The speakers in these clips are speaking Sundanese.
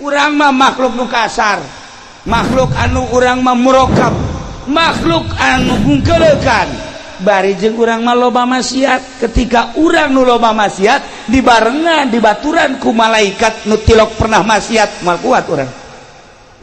Urang mah makhluk nu kasar, makhluk anu urang mah murokab, makhluk anu gungkelekan. Bari jeung urang mah loba maksiat. Ketika urang nu loba maksiat dibarengan dibaturan ku malaikat nu tilok pernah maksiat, moal kuat urang,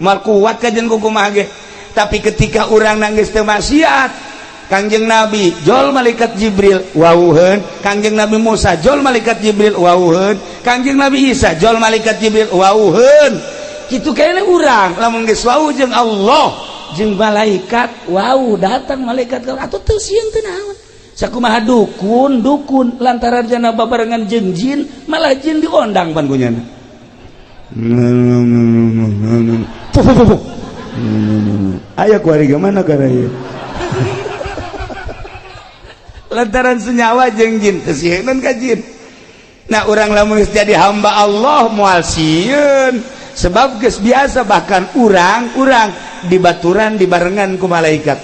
moal kuat kajen ku kumaha ge. Tapi ketika urang nangis teu maksiat, Kangjeng Nabi jol malaikat Jibril wauheun, Kangjeng Nabi Musa jol malaikat Jibril wauheun, Kangjeng Nabi Isa jol malaikat Jibril wauheun. Kitu kayaknya urang lamun geus wau jeung Allah jeung malaikat wau, datang malaikat atuh teu sieun teu naon. Sakumaha dukun dukun lantaran jana babarengan jeung jin, malah jin diondang pan kunyana. Aya kuari mana kana ieu? Lantaran senyawa jeung jin teu sieun ka jin. Nah, urang lamun geus jadi hamba Allah moal sieun, sebab geus biasa, bahkan urang-urang dibaturan dibarengan ku malaikat.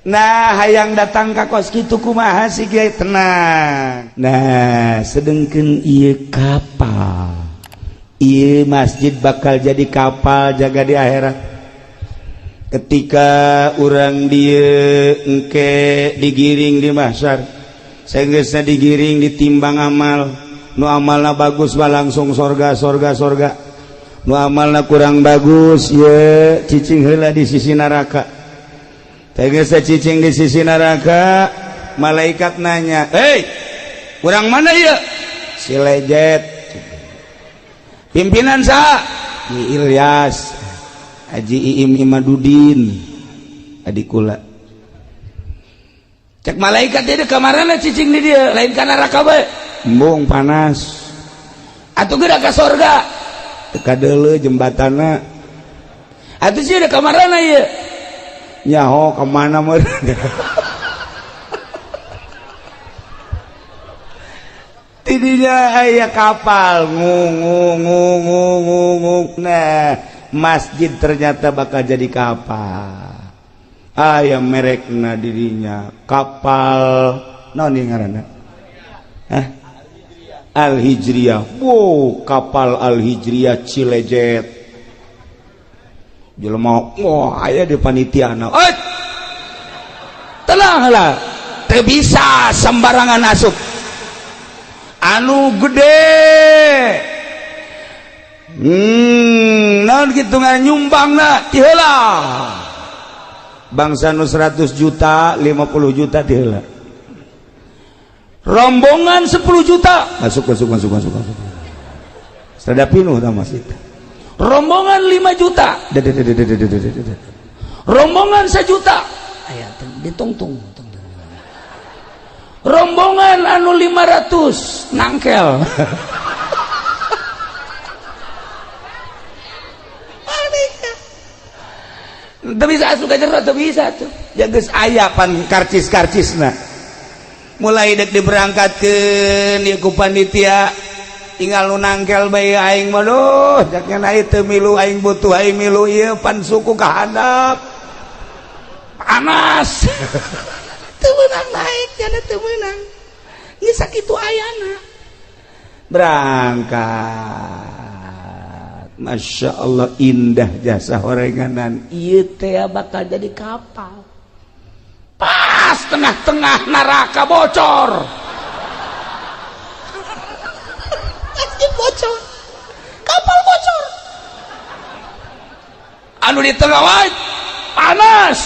Nah, hayang datang ka kos kitu kumaha sih, Kiai? Tenang. Nah, sedengkeun ieu kapal, ieu masjid bakal jadi kapal jaga di akhirat. Ketika urang dia engke digiring di mahsyar, sehingga digiring ditimbang amal, nu amalna bagus mah langsung sorga sorga sorga, nu amalna kurang bagus ye cicing heula di sisi neraka. Sehingga cicing di sisi neraka, malaikat nanya, "Hei, kurang mana ya?" Si lejet. "Pimpinan sa?" "Ki Ilyas Haji Iim Imadudin adik kula." Cek malaikat, "Dia kamarana cicing di dia? Lain ka neraka bae?" "Embung, panas." "Atuh geura ka sorga." "Teu kadeuleu jembatanna." "Atuh sih ka kamarana ieu?" "Nyaho kemana meureun." Tidinya aya kapal ngung ngung ngung ngung ngung. Nah, masjid ternyata bakal jadi kapal. Aya merekna dirinya kapal naon ieu ngaranna? Hah? Al Hijriyah. Wow, kapal Al Hijriyah Cilejet. Jelema wah aya di panitiana. Eh, tenang lah, teu bisa sembarangan asup. Anu gede naon kitu nyumbangna ti heula. Bangsa nu 100 juta, 50 juta ti heula. Rombongan 10 juta masuk masuk masuk masuk masuk. Sada pinuh tah masjid. Rombongan 5 juta. Rombongan 1 juta. Aya ditungtung. Rombongan anu 500 nangkel. Teu bisa asup ka jero, teu bisa tuh. Ya geus aya pan karcis-karcisna. Mulai dek diberangkatkeun ieu ku panitia, tinggal nu nangkel bae. Aing mah duh, jaknya ieu teu milu, aing butuh, aing milu ieu pan suku ka handap. Panas. Teu meunang naik, jana teu meunang. Geus sakitu ayana. Berangkat. Masya Allah, indah jasa horenganan ieu teh bakal jadi kapal. Pas tengah-tengah neraka bocor. Masjid bocor, kapal bocor. Anu di tengah wae panas,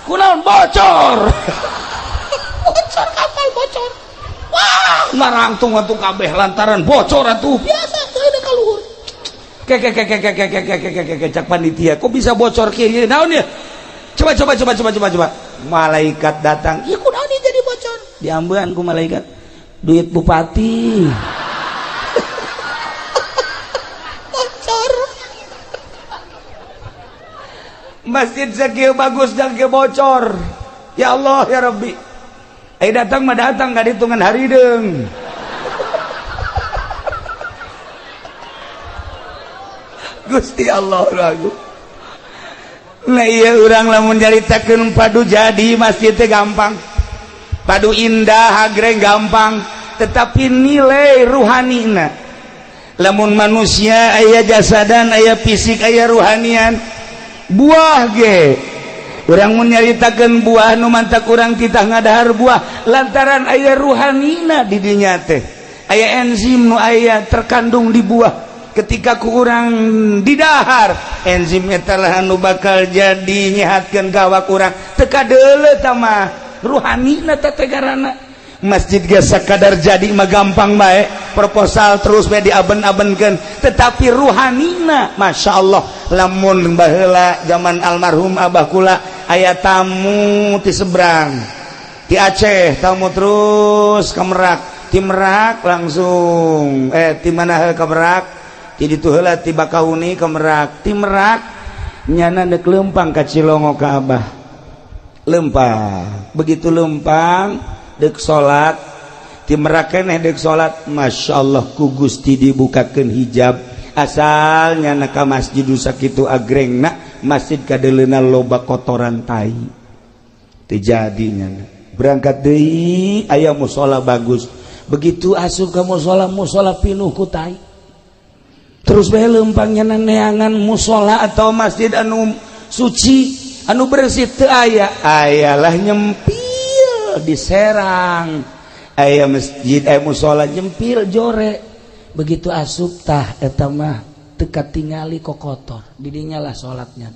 kunaon bocor. Bocor, kapal bocor. Wah, marangtung atuh kabeh lantaran bocor atuh biasa teu ka luhur. Ke ke ke ke ke ke ke ke ke ke, cak panitia, kok bisa bocor kieu, naon ya? Coba coba coba coba coba coba. Malaikat datang, ieu kunaon ieu jadi bocor? Diambean ku malaikat duit bupati. Bocor. Masjid sakieu bagus dan ke bocor. Ya Allah ya Rabbi. Eh, datang mah datang ka hitungan harideung. Gusti Allah lagu. Nah, iya urang lamun nyaritakeun padu jadi masjid teh gampang. Padu indah agreng gampang, tetapi nilai ruhanina, Lamun manusia aya jasadan, aya fisik, aya ruhanian. Buah ge urang mun nyaritakeun buah nu mantak urang titah ngadahar buah lantaran aya ruhanina di dinya teh, aya enzim nu aya terkandung di buah. Ketika ku urang didahar, enzim eta lah anu bakal jadi nyehatkeun ka awak urang. Teu kadeuleu tah mah ruhanina teh tegarana. Masjid ge sakadar jadi mah gampang bae, proposal terus bae diaben-abenkeun, tetapi ruhanina Masya Allah. Lamun baheula zaman almarhum abah kula aya tamu ti seberang, ti Aceh, tamu terus ke Merak, ti Merak langsung ti mana ke Merak, ti ditu heula, ti Bakahuni ke Merak, ti Merak nyana dek lempang ka Cilongo ka abah. Lempang, begitu lempang dek salat, ti Merak keneh dek salat. Masya Allah, ku Gusti dibukakeun hijab. Asalnya na ka masjid sakitu agrengna masjid, kadeleuna loba kotoran tai, teu jadi nyana. Berangkat deui, aya musola bagus. Begitu asup ka musola, musola pinuh ku tai. Terus bae lempangnya, neangan musola atau masjid anu suci, anu bersih teu aya. Ayalah nyempil di Serang, aya masjid, aya musola nyempil jore. Begitu asup tah eta mah teu katingali kokotor. Didinya lah salatnya,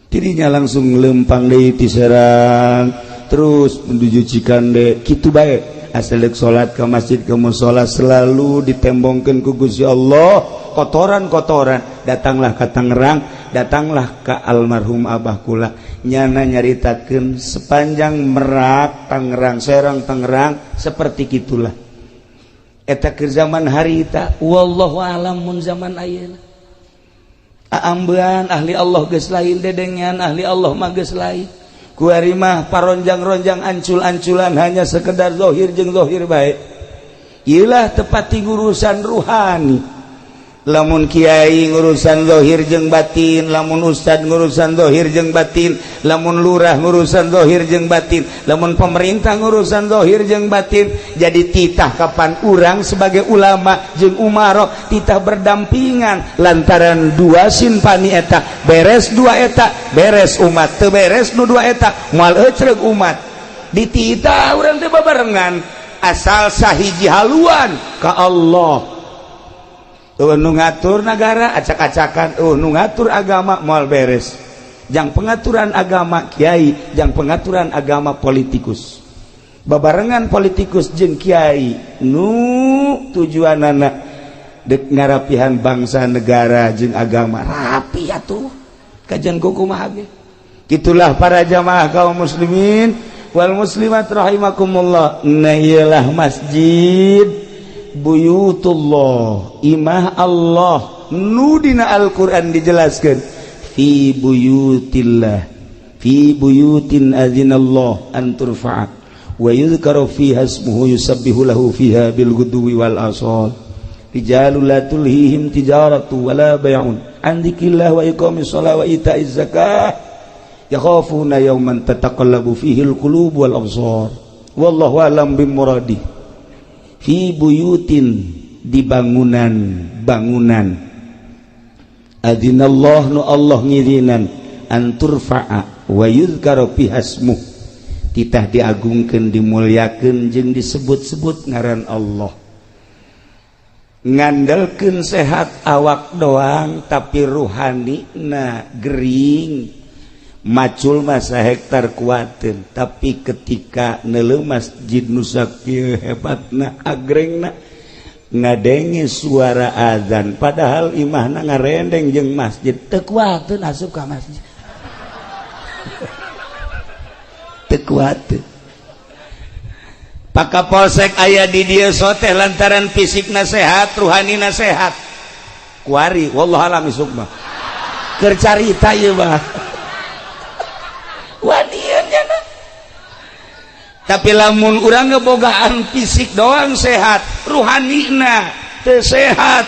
didinya langsung lempang deui ti Serang terus menuju Cikande. Kitu bae asal dek salat ke masjid, ke musola, selalu ditembongkeun ku Gusti Allah kotoran-kotoran. Datanglah ke Tangerang, datanglah ke almarhum abah kula. Nyana nyaritakeun sepanjang Merak Tangerang, Serang Tangerang, seperti gitulah eta keur zaman harita. Wallahu alam mun zaman ayeuna aambean ahli Allah geus lain, dedengean ahli Allah mah geus lain. Kuari mah paronjang-ronjang, ancul-anculan, hanya sekedar zohir jeung zohir bae. Iyalah tepati ngurusan ruhani. Lamun kiai ngurusan zohir jeung batin, lamun ustad ngurusan zohir jeung batin, lamun lurah ngurusan zohir jeung batin, lamun pemerintah ngurusan zohir jeung batin, jadi titah kapan urang sebagai ulama jeung umaro titah berdampingan, lantaran dua sinfani eta beres, dua eta beres, umat. Teu beres nu dua eta, moal ecreg umat. Dititah urang teh babarengan, asal sahiji haluan ka Allah. Nu ngatur negara acak-acakan, nu ngatur agama moal beres. Jang pengaturan agama kiai, jang pengaturan agama politikus. Babarengan politikus jeung kiai nu tujuan anak dek ngarapihan bangsa, negara jeung agama rapi atuh, kajian kumaha ge. Itulah para jamaah kaum muslimin wal muslimat rahimakumullah. Nah, iyalah masjid, buyutullah, imah Allah nu dina Al-Qur'an dijelaskan fi buyutillah, fi buyutin azinallah an turfa'a wa yudhkaru fiha ismuhu yusabbihu lahu fiha bil ghudwi wal asal rijalul la tulhihim tijaratu wala bay'un an dzikrillah wa iqamis shalah wa ita'iz zakah yakhafuna yawman tataqallabu fihi al qulub wal absar. Wallahu a'lam bimuradi. Fi buyutin, di bangunan bangunan, adzinallah, nu Allah ngizinan, an turfa'a wa yuzkara fiha ismuh, titah diagungkeun, dimuliakeun jeung disebut-sebut ngaran Allah. Ngandalkeun sehat awak doang tapi ruhani na gering, macul masa hektar kuatin. Tapi ketika neuleuh masjid nu sakieu hebatna, agrengna, ngadenge suara azan, padahal imahna ngarendeng jeung masjid, teu kuateun asup ka masjid, teu kuateun. Pak Kapolsek aya di dieu soteh lantaran fisikna sehat, ruhanina sehat. Kuari wallahu alam isuk mah keur carita ieu mah wanian nya. Tapi lamun urang ngebogaan fisik doang sehat, ruhanina teu sehat,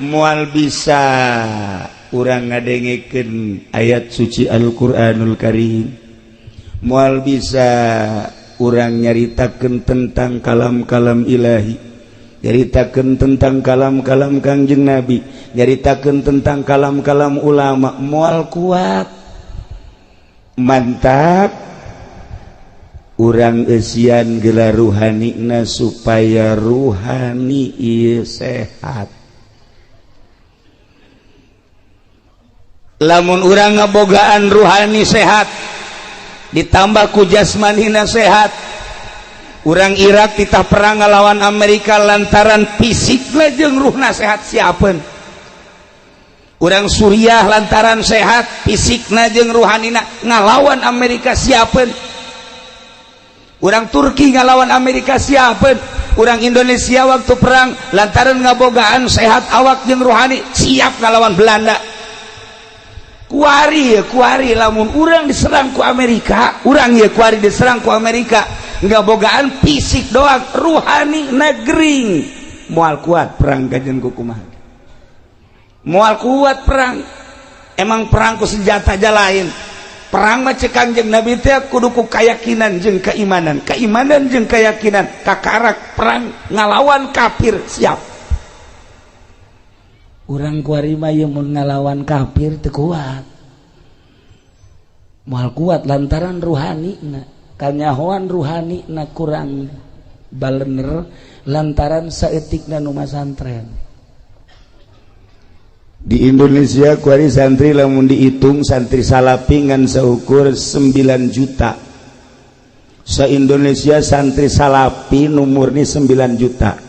moal bisa urang ngadengekeun ayat suci Al-Qur'anul Karim, moal bisa urang nyaritakeun tentang kalam-kalam ilahi. Nyaritakeun tentang kalam-kalam Kangjeng Nabi, nyaritakeun tentang kalam-kalam ulama, moal kuat. Mantap urang eusian gelar ruhanina supaya ruhani ieu sehat. Lamun urang ngabogaan ruhani sehat ditambah ku jasmanina sehat, urang Irak titah perang ngalawan Amerika lantaran fisikna jeung ruhna sehat siapeun. Urang Suriah lantaran sehat fisikna jeung ruhanina ngalawan Amerika siapeun. Urang Turki ngalawan Amerika siapeun. Urang Indonesia waktu perang lantaran ngabogaan sehat awak jeung ruhani siap ngalawan Belanda. Kuari ya kuari lamun urang diserang ku Amerika, urang ya kuari diserang ku Amerika ngabogaan fisik doang, ruhani negering moal kuat perang kajen ku kumaha, moal kuat perang. Emang perang ku senjata aja lain, perang mah cek Kangjeng Nabi teh kudu ku keyakinan jeung keimanan, keimanan jeung keyakinan kakarak perang ngalawan kafir siap. Urang kuari mah ieu mun ngalawan kafir teu kuat, moal kuat lantaran ruhani na kanyahoan ruhani na kurang balener lantaran saeutikna nu masantren. Di Indonesia kuari santri lamun dihitung santri salapi ngan seukur 9 juta. Se Indonesia santri salapi nu murni 9 juta,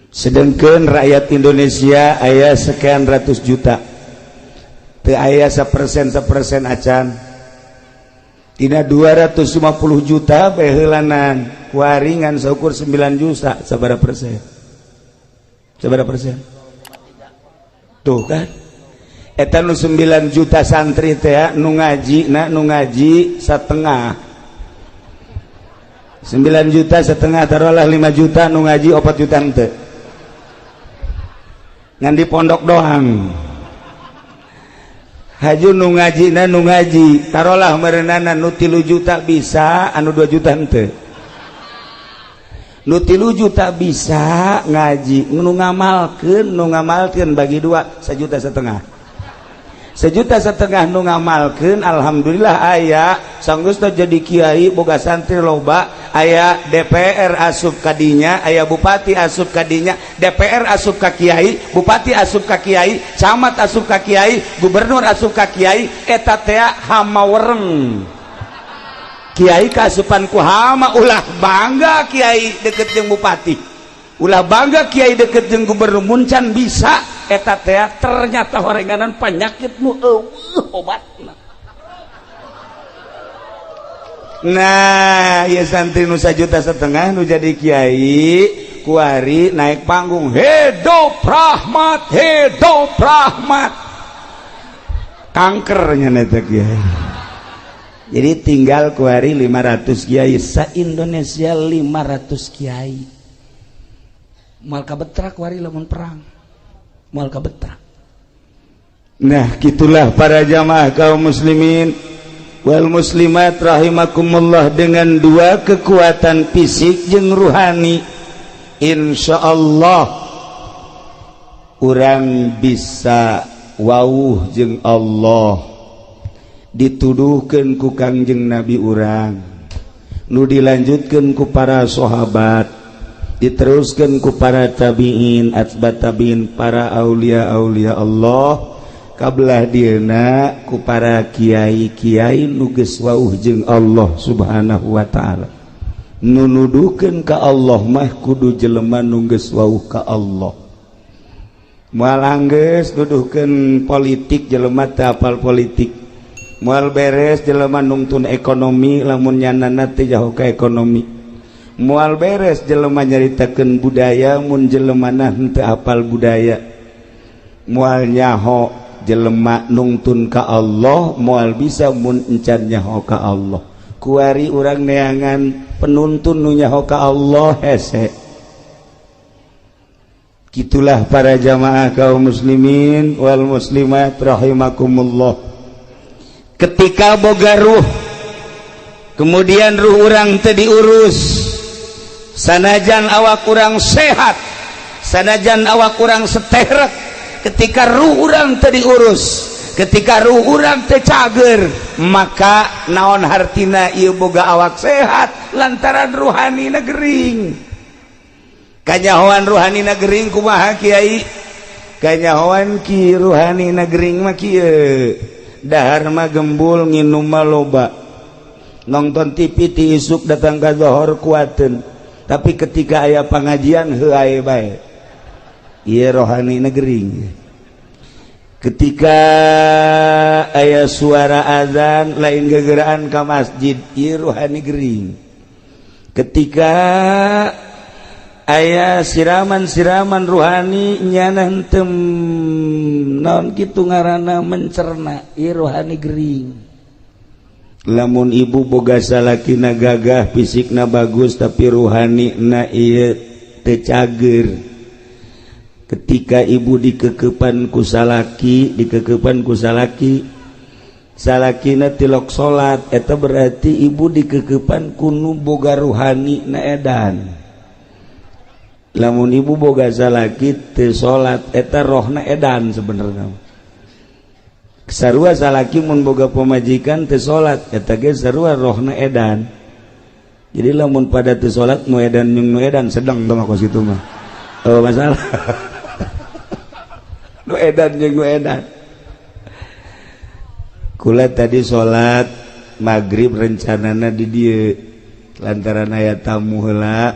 sedangkan rakyat Indonesia aya sekian ratus juta, teu aya 1%, 1% acan. Tina 250 juta baheulanan kuari ngan seukur 9 juta, sabaraha persen? Sabaraha persen tuh kan? Eta nu 9 juta santri teh nu ngaji na, nu ngaji setengah 9 juta setengah, taruhlah 5 juta, nu ngaji 4 juta henteu, ngan di pondok doang. Haju nu ngaji na, nu ngaji taruhlah merenana nu 3 juta bisa, anu 2 juta henteu. Nu 3 juta bisa ngaji, nu ngamalkeun, nu ngamalkeun bagi dua 1,5 juta, 1,5 juta nu ngamalkeun. Alhamdulillah aya sanggeus jadi kiai boga santri loba, aya DPR asup kadinya, aya bupati asup kadinya. DPR asup ka kiai, bupati asup ka kiai, camat asup ka kiai, gubernur asup ka kiai. Eta teh hama wereng, kiai kasupan ku hama. Ulah bangga kiai deket jeung bupati, ulah bangga kiai deket jeung gubernur mun can bisa. Eta teh ternyata horenganan penyakit nu euweuh obatna. Nah ya, santri nu 1,5 juta nu jadi kiai kuari naik panggung, "Hidup rahmat, hidup rahmat," kankernya neta kiai. Jadi tinggal kuari 500 kiai sa Indonesia, 500 kiai moal kabetrak kuari lamun perang, moal kabetrak. Nah, gitulah para jamaah kaum muslimin wal muslimat rahimakumullah. Dengan dua kekuatan fisik jeung ruhani, insya Allah urang bisa wawuh jeung Allah. Dituduhkan ku Kangjeng Nabi urang, nu dilanjutkan ku para sahabat, diteruskan ku para tabiin, atba tabiin, para aulia aulia Allah, kabelah dieuna ku para kiai-kiai nu geus wawuh jeung Allah Subhanahu wa taala. Nu nuduhkeun ka Allah mah kudu jelema nu geus wawuh ka Allah. Moal anggeus nuduhkeun politik jelema teu apal politik, moal beres jelema nungtun ekonomi lamun nyanana teu jauh ka ekonomi, moal beres jelema nyaritakeun budaya mun jelemana henteu apal budaya, moal nyaho jelema nungtun ka Allah, moal bisa mun encan nyaho ka Allah. Kuari urang neangan penuntun nu nyaho ka Allah hese. Gitulah para jamaah kaum muslimin wal muslimat rahimakumullah. Ketika boga ruh, kemudian ruh urang teu diurus, Sanajan awak kurang sehat, sanajan awak kurang seterek, ketika ruh urang teu diurus, ketika ruh urang teu cager, maka naon hartina ieu boga awak sehat, lantaran ruhani gering. Kanyahoan ruhani gering kumaha, Kiai? Kanyahoan ki ruhani gering mah kieu: dahar mah gembul, nginum mah loba, nonton TV ti isuk datang ka zohor kuateun, tapi ketika aya pengajian heuay bae. Ieu rohani gering. Ketika aya suara azan lain gegeraan ka masjid, ieu rohani gering. Ketika aya siraman-siraman ruhani, nyana henteu naon kitu ngaranna mencerna, ieu rohani gering. Lamun ibu boga salakina gagah, fisikna bagus, tapi ruhani na ieu teu cager, ketika ibu dikekepan ku salaki, dikekepan ku salaki, salakina tilok salat, eta berarti ibu dikekepan ku nu boga ruhani na edan. Lamun ibu boga salaki teu salat, eta rohna edan. Sebenarnya sarua salaki mun boga pamajikan teu salat, eta ge sarua rohna edan. Jadi lamun pada teu salat, nu edan jeung nu edan sedang teh mah kos kitu mah. Oh, masalah nu edan jeung nu edan. Kula tadi salat maghrib rencanana di dieu, lantaran aya tamu heula,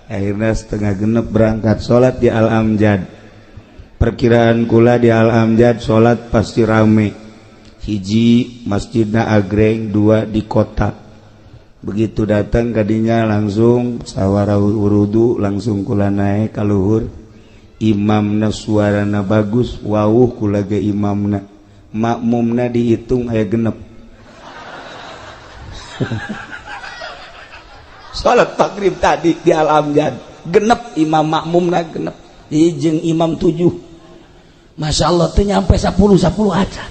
akhirnya 5.30 berangkat salat di Al Amjad. Perkiraan kula di Al Amjad salat pasti rame, hiji masjidna agreng, dua di kota. Begitu datang kadinya langsung sawara wudu, langsung kula naik ka luhur. Imamna suarana bagus, wawuh kula ge imamna, makmumna dihitung aya 6. Salat maghrib tadi di Al Amjad 6 imam, makmumna 6, jeung imam tujuh. Masya Allah, tuh nyampe 10 10 aja.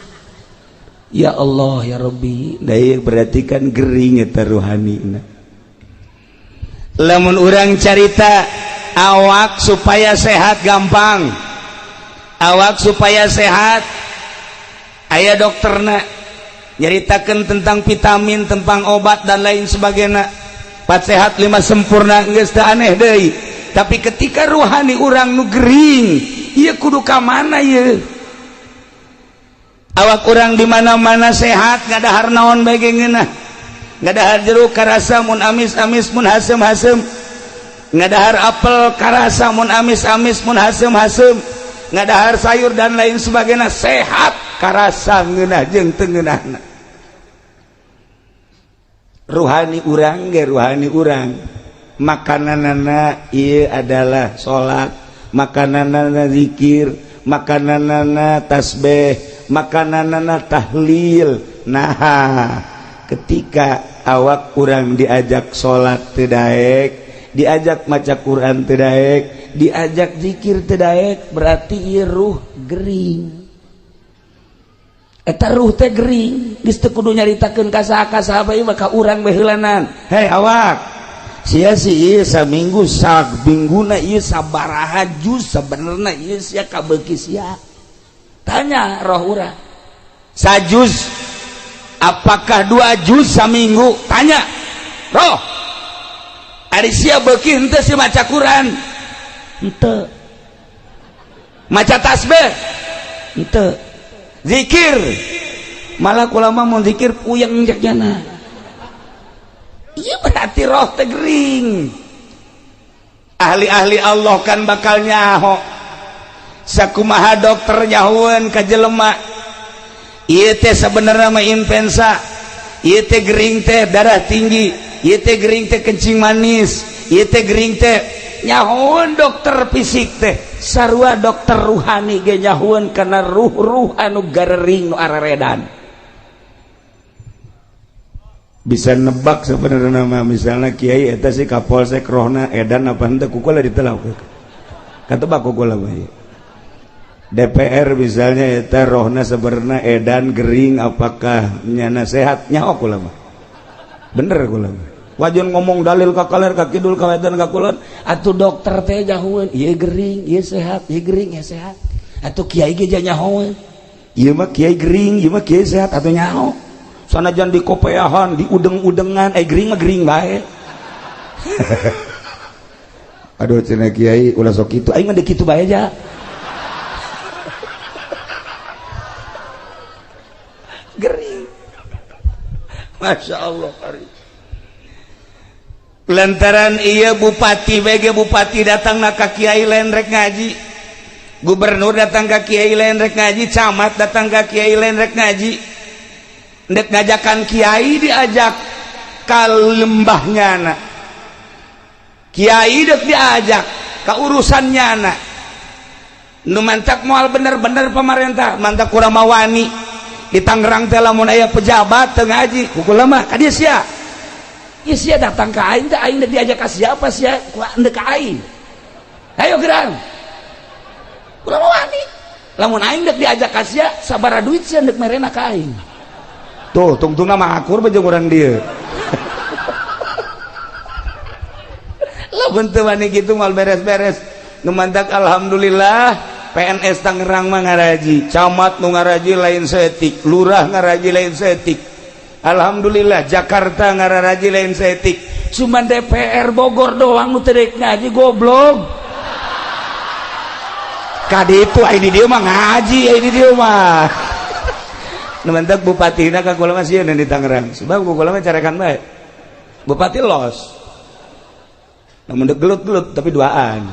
Ya Allah ya Rabbi. Daya berarti kan gering eta ruhani. Lamun urang carita awak supaya sehat gampang. Awak supaya sehat aya dokterna, nyaritakan tentang vitamin, tentang obat, dan lain sebagainya. Empat sehat lima sempurna geus teu aneh deui. Tapi ketika ruhani urang nu gering, ieu kudu ka mana ieu? Awak urang di mana-mana sehat, ngadahar naon bae ge ngeunah, ngadahar jeruk karasa mun amis-amis, mun haseum-haseum, ngadahar apel karasa mun amis-amis, mun haseum-haseum, ngadahar sayur dan lain sebagainya sehat, karasa ngeunah jeung teu ngeunahna. Ruhani urang ge, ruhani urang makananana ieu adalah salat, makananana zikir, makananana tasbih, makananana tahlil. Nah, ketika awak urang diajak salat teu daek, diajak maca Quran teu daek, diajak zikir teu daek, berarti ieu ruh gering. Eta ruh teh gering. Geus teu kudu nyaritakeun ka saha ka saha bae, maka urang bae heulanan. Hei awak sia, si ieu saminggu samingguna ieu sabaraha juz sebenarnya ieu sia kabeuki sia? Tanya roh urang, sajuz apakah 2 juz saminggu? Tanya roh, ari sia beuki henteu si maca Quran? Henteu. Maca tasbih? Henteu. Zikir? Malah kula mah mun zikir puyeng jakjana. Iya, berarti roh teh gering. Ahli-ahli Allah kan bakal nyaho sakumaha dokter nyahoeun ka jelema ieu teh sebenarnya mah influenza, ieu teh gering teh darah tinggi, ieu teh gering teh kencing manis, ieu teh gering teh. Nyahoeun dokter fisik teh, sarua dokter ruhani ge nyahoeun kana ruh-ruh anu garering, nu araredan. Bisa nebak sebenarnya nama, misalnya kiai eta si kapolsek rohna edan apa henteu, ku kula ditelak, katebak ku kula mah. DPR misalnya, eta rohna sebenarnya edan gering apakah nyana sehat, nyaho kula mah, bener kula mah. Wajan ngomong dalil ka kaler ka kidul ka wetan ka kulon. Atuh dokter teh nyahoeun ieu gering, ieu sehat, ieu gering, ieu sehat. Atuh kiai ge nyahoeun. Ieu mah kiai gering, ieu mah kiai sehat atuh nyaho. Sanajan di kopeahan, di udeng-udengan, gering mah gering bae. Aduh cenah kiai ulah sok kitu, aing mah deuk kitu bae aja. Gering. Masya Allah. Lantaran iya bupati BG bupati datang na ka kiai lain rek ngaji, gubernur datang ka kiai lain rek ngaji, camat datang ka kiai lain rek ngaji, ndek ngajakan kiai diajak ka lembahnya na, kiai dek diajak ka urusannya na, nu mantak moal bener-bener pemerintah mantak kurang mawani. Di Tangerang teh lamun aya pejabat teu ngaji ku kula mah ka dieu sia. Ieu sia datang ka aing teh aing dek diajak ka siapa sia ku endek ka aing. Ayo gerang. Kula mah wani. Lamun aing dek diajak ka sia sabaraha duit sia ndek merena ka aing. Tuh tungtungna mah akur bae jeung urang dieu. Lamun teu wani kitu moal beres-beres. Nu mantak alhamdulillah PNS Tangerang mah ngaraji, camat nu ngaraji lain seetik, lurah ngaraji lain seetik. Alhamdulillah Jakarta ngaraji lain seetik. Cuman DPR Bogor doang nu teu rek ngaji goblok. Kadi itu ai di dieu mah ngaji, ai di dieu mah. Nu mantak bupatina ka kula mah sieun di Tangerang. Sebab kula mah carekan bae. Bupati los. Namun gelut-gelut tapi duaan.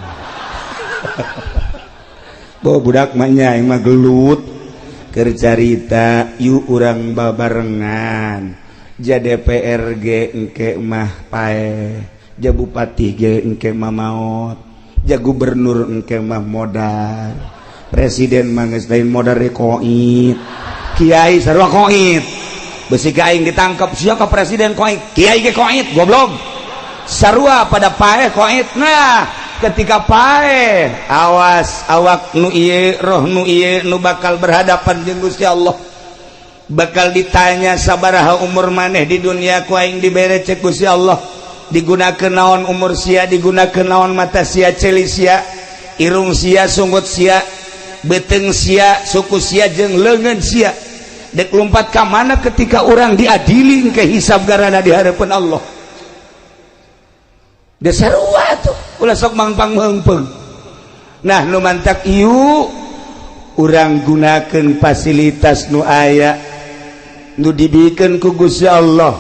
Bo budak mah nya aing mah gelut keur carita yuk urang babarengan ja DPR ge engke mah pae, ja bupati ge engke mah maot, ja gubernur engke mah modar, presiden mah geus lain modar koit, kiai sarua koit, besi ka aing ditangkap sia ka presiden koit, kiai ge koit goblok, sarua pada pae koit. Nah ketika pae awas awak nu ieu roh nu ieu nu bakal berhadapan jeung Gusti Allah, bakal ditanya sabaraha umur maneh di dunia ku aing dibere cek Gusti Allah, digunakeun naon umur sia, digunakeun naon mata sia, ceuli sia, irung sia, sunggut sia, beuteung sia, suku sia jeung leungeun sia, dek lumpat ka mana ketika urang diadili ke hisab garana di hadapan Allah. Dasarua tuh ulah sok mangpang meungpeung. Nah nu mantak ieu urang gunakeun fasilitas nu aya nu dibikeun ku Gusti Allah.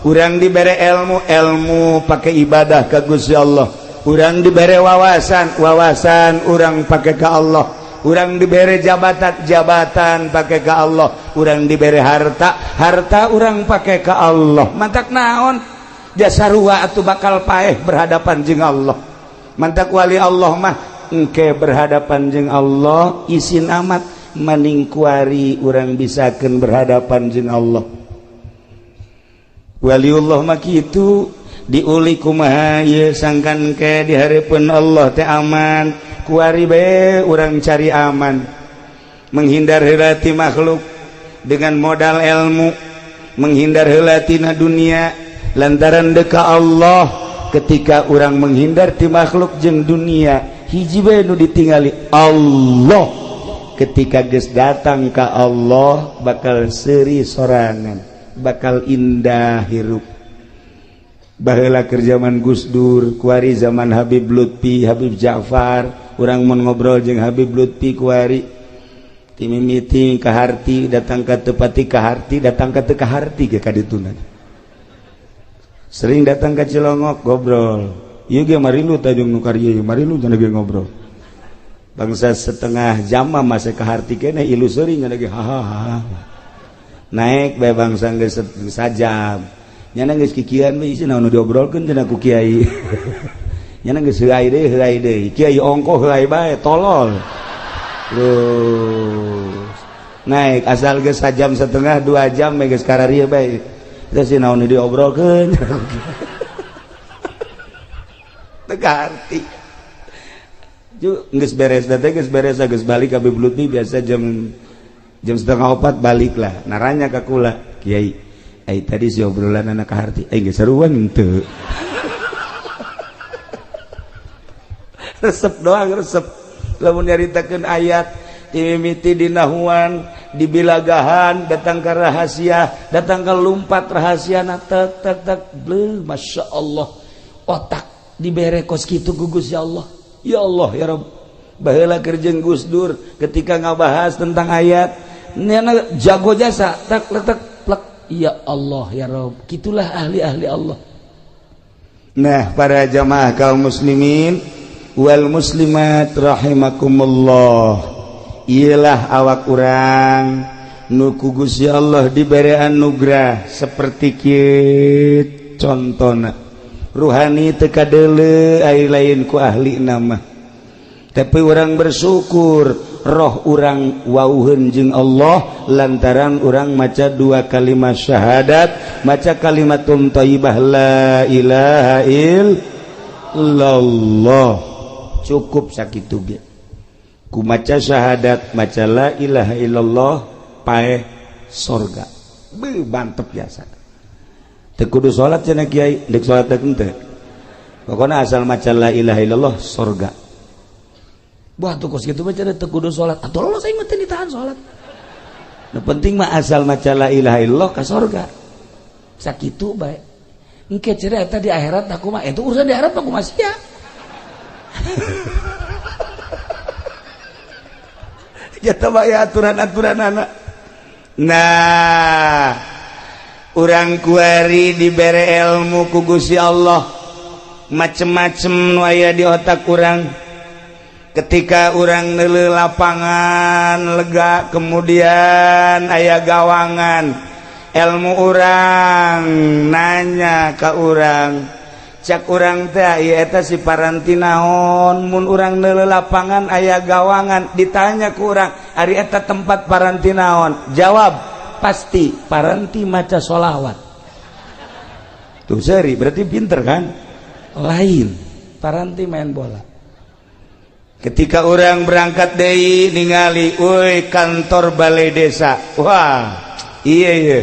Urang dibere ilmu, ilmu pake ibadah ka Gusti Allah. Urang dibere wawasan, wawasan urang pake ka Allah. Urang dibere jabatan, jabatan pake ka Allah. Urang dibere harta, harta urang pake ka Allah. Mantak naon? Jasarua atuh bakal paeh berhadapan jeung Allah. Mantak wali Allah mah engke berhadapan jeung Allah isin amat maning kuari urang bisakeun berhadapan jeung Allah. Waliullah mah kitu diuli kumaha ieu sangkan ke di hareupeun Allah teh aman, kuari bae urang cari aman. Menghindar heula ti makhluk dengan modal ilmu, menghindar heula tina dunia lantaran deka Allah. Ketika orang menghindar ti makhluk jeung dunia, hiji bae nu ditingali Allah. Ketika geus datang ka Allah bakal seuri sorangan, bakal indah hirup. Baheula keur zaman Gus Dur, kuari zaman Habib Lutfi, Habib Ja'far, urang mun ngobrol jeung Habib Lutfi kuari ti mimiti ka harti datang ka tepati ka harti datang ka teu ka harti ge ka dituna. Sering datang ke Cilongok ngobrol. Ieu ge marilu tajung nu karieu, marilu cenah ge ngobrol. Bangsa setengah jam mah masih ka harti keneh ilu seuri nya ge hahaha. Naik bae bangsa geus sajam. Nyana geus kikian we isi naon nu diobrolkeun cenah ku kiai. Nyana geus heuay deui. Kiai ongkoh heuay bae tolol. Terus naik asal geus sajam setengah 2 jam geus kararieu bae. Terus naon diobrolkeun. Teu kaharti. Ju geus beres teh geus beres geus balik ka Lutfi biasa jam 3:30 balik lah. Naranya ka kula, Kiai, Ai tadi si obrolan anak harti ai geus seruan henteu. Resep doang resep. Lamun nyaritakeun ayat timimiti dinahuan, dibilagahan, datang ke rahasia, datang ke lumpat rahasia na tek tek tek bleh, Masya Allah. Otak dibere kos kitu gugus ya Allah. Ya Allah ya Rabb. Baheula keur jeung Gus Dur ketika ngabahas tentang ayat nyana jago jasa tek tek tek plek ya Allah ya Rabb. Kitulah ahli-ahli Allah. Nah, para jamaah kaum muslimin wal muslimat rahimakumullah. Iyalah awak urang nu ku Gusti Allah dibere anugerah seperti kieu contona. Ruhani teu kadeuleu ai lain ku ahli nama. Tapi urang bersyukur roh urang wauheun jeung Allah lantaran urang maca dua kalimat syahadat, maca kalimatun thayyibah la ilaha illallah. Cukup sakitu ge. Ku maca syahadat, maca la ilaha illallah paeh sorga. Beuh mantep biasa. Teu kudu salat cenah kiai, deuk salat teh henteu. Pokona asal maca la ilaha illallah sorga. Wah tuh kos kitu mah cenah teu kudu salat. Atuh lolos aing mah teu ditahan salat. Nu penting mah asal maca la ilaha illallah ka sorga. Sakitu bae. Engke cenah eta di akhirat aku mah, itu urusan di akhirat mah kumaha sia. Ya aturan-aturan anak. Nah, urang kuari dibere ilmu ku Gusti Allah, macem-macem nu aya di otak urang. Ketika urang neuleuh lapangan lega, kemudian aya gawangan, ilmu urang nanya ka urang. Cak urang teh ieu eta si paranti naon, mun urang neuleuh lapangan aya gawangan, ditanya ku urang ari eta tempat paranti naon, jawab pasti paranti maca sholawat. Tuh seri berarti pinter kan? Lain paranti main bola. Ketika orang berangkat deui ningali euy kantor balai desa, wah iya iya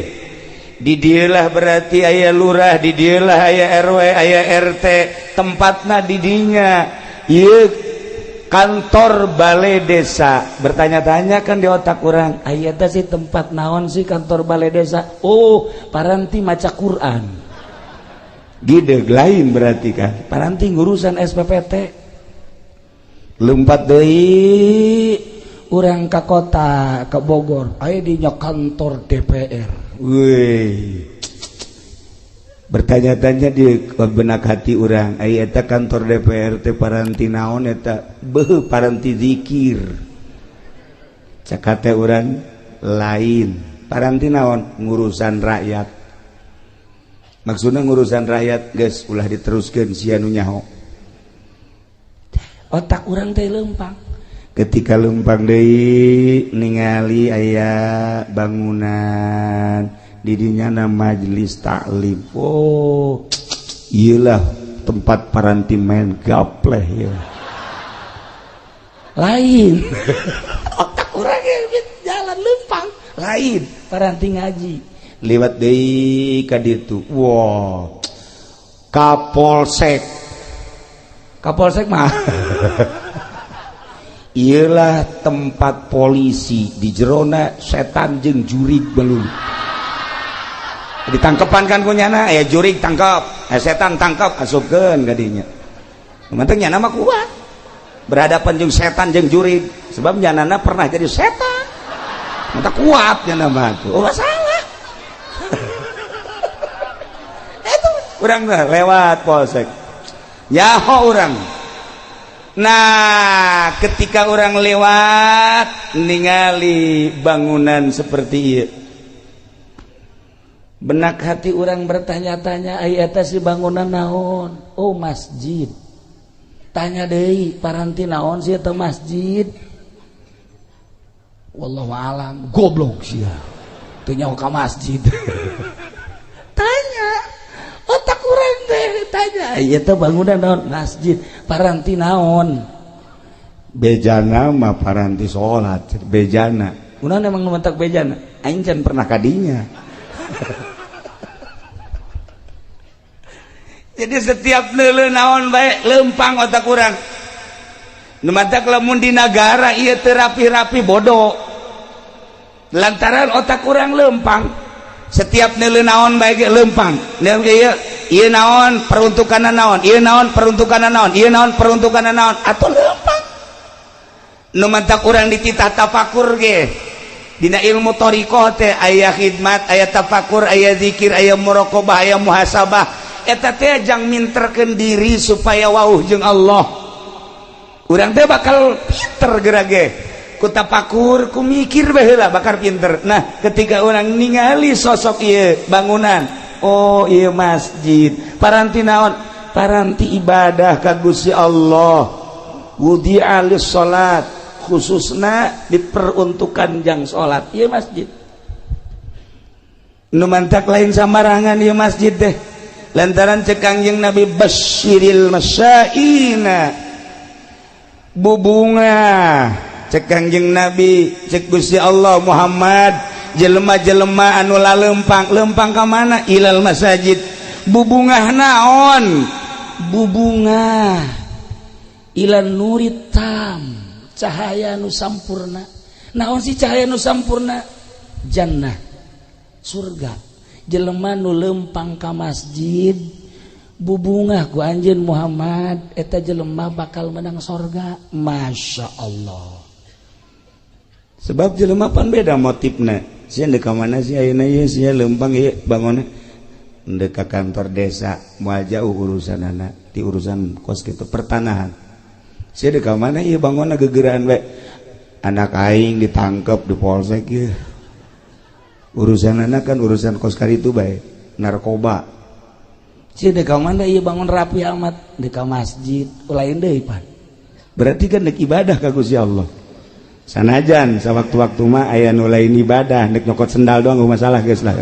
di dieulah berarti aya lurah, di dieulah aya RW, aya RT, tempatna di dinya. Ieu kantor balai desa. Bertanya-tanya kan di otak orang, aya teh sih tempat naon sih kantor balai desa? Oh, paranti maca Quran. Gideg lain berarti kan. Paranti ngurusan SPPT. Lompat deui urang ka kota, ke Bogor. Aya dinya kantor DPR. Wih. Bertanya-tanya di benak hati urang, aya eta kantor DPR teh paranti naon eta? Beuh paranti zikir. Cak hate urang lain. Paranti naon? Ngurusan rakyat. Maksudna ngurusan rakyat geus ulah diteruskeun sia nu nyaho. Otak urang teh lempang. Ketika lempang deui ningali aya bangunan didinya na majelis taklim. Oh, iyalah tempat paranti main gapleh ya. Lain. Otak urang jalan lempang. Lain paranti ngaji. Lewat deui ka ditu. Wah. Kapolsek. Kapolsek mah ialah tempat polisi di jerona setan jeung jurig belum ditangkepan kan kunyana ya jurig tangkap, setan tangkap asupkeun kadinya. Manteng nyana mah kuat berhadapan jeung setan jeung jurig sebab nyanana pernah jadi setan. Mantap kuat nyana mah tuh. Oh salah. Itu urang lewat polsek. Nyaho urang. Nah, ketika orang lewat ningali bangunan seperti ieu, benak hati orang bertanya-tanya, ai eta si bangunan naon? Oh, masjid. Tanya deui, paranti naon sih eta masjid? Wallahu alam, goblok sia. Teu nyaho ka masjid. Tanya. Otak urang teh tanya, ieu teh bangunan naon? Masjid. Paranti naon? Bejana mah paranti salat, bejana. Kunaon emang nu mentak bejana? Aing can pernah kadinya. Jadi setiap neuleuh naon bae lempang otak urang. Nu matak lamun di nagara ieu teu rapi-rapi bodoh. Lantaran otak urang lempang. Setiap neuleuh naon bae ge lempang. Ieu ieu naon peruntukanna naon, ieu naon peruntukanna naon, ieu naon peruntukanna naon, atau lempang. Nu matak urang dititah tafakur ge. Dina ilmu thariqah teh aya khidmat, aya tafakur, aya zikir, aya muraqabah, aya muhasabah. Eta teh jang minterkeun diri supaya wauh jeung Allah. Urang teh bakal pinter geura ge. Ku tafakur, ku mikir bae heula bakal pinter. Nah, ketika urang ningali sosok ieu bangunan, oh ieu masjid, paranti naon? Paranti ibadah ka Gusti Allah. Wudi'a lis salat, khususna diperuntukkan jang salat ieu masjid. Nu mantak lain sambarangan ieu masjid teh. Lantaran cek Kangjeng Nabi basyiril masyaina, bubunga cek Kangjeng Nabi, cek Gusti Allah Muhammad, jelema-jelema anu lalempang, lempang ka mana? Ilal masajid. Bubungah naon? Bubungah ilan nurit tam, cahaya nu sampurna. Naon sih cahaya nu sampurna? Jannah, surga. Jelema nu lempang ka masjid bubungah ku anjeun Muhammad, eta jelema bakal menang sorga. Masya Allah. Sebab jelema pan beda motifna. Sia deuk ka mana sih ayeuna ieu, sia lempang ieu bangunna deuk ka kantor desa, moal jauh urusanana ti urusan kos kitu pertanahan. Sia deuk ka mana ieu bangunna gegeraan bae, anak aing ditangkep di polsek ieu. Urusanana kan urusan kos karitu bae, narkoba. Sia deuk ka mana ieu bangun rapi amat, deuk ka masjid, lain deui pan. Berarti kan deuk ibadah ka Gusti Allah. Sanajan sawaktu-waktu mah aya nu lain ibadah, deuk nyokot sendal doang masalah geus lah.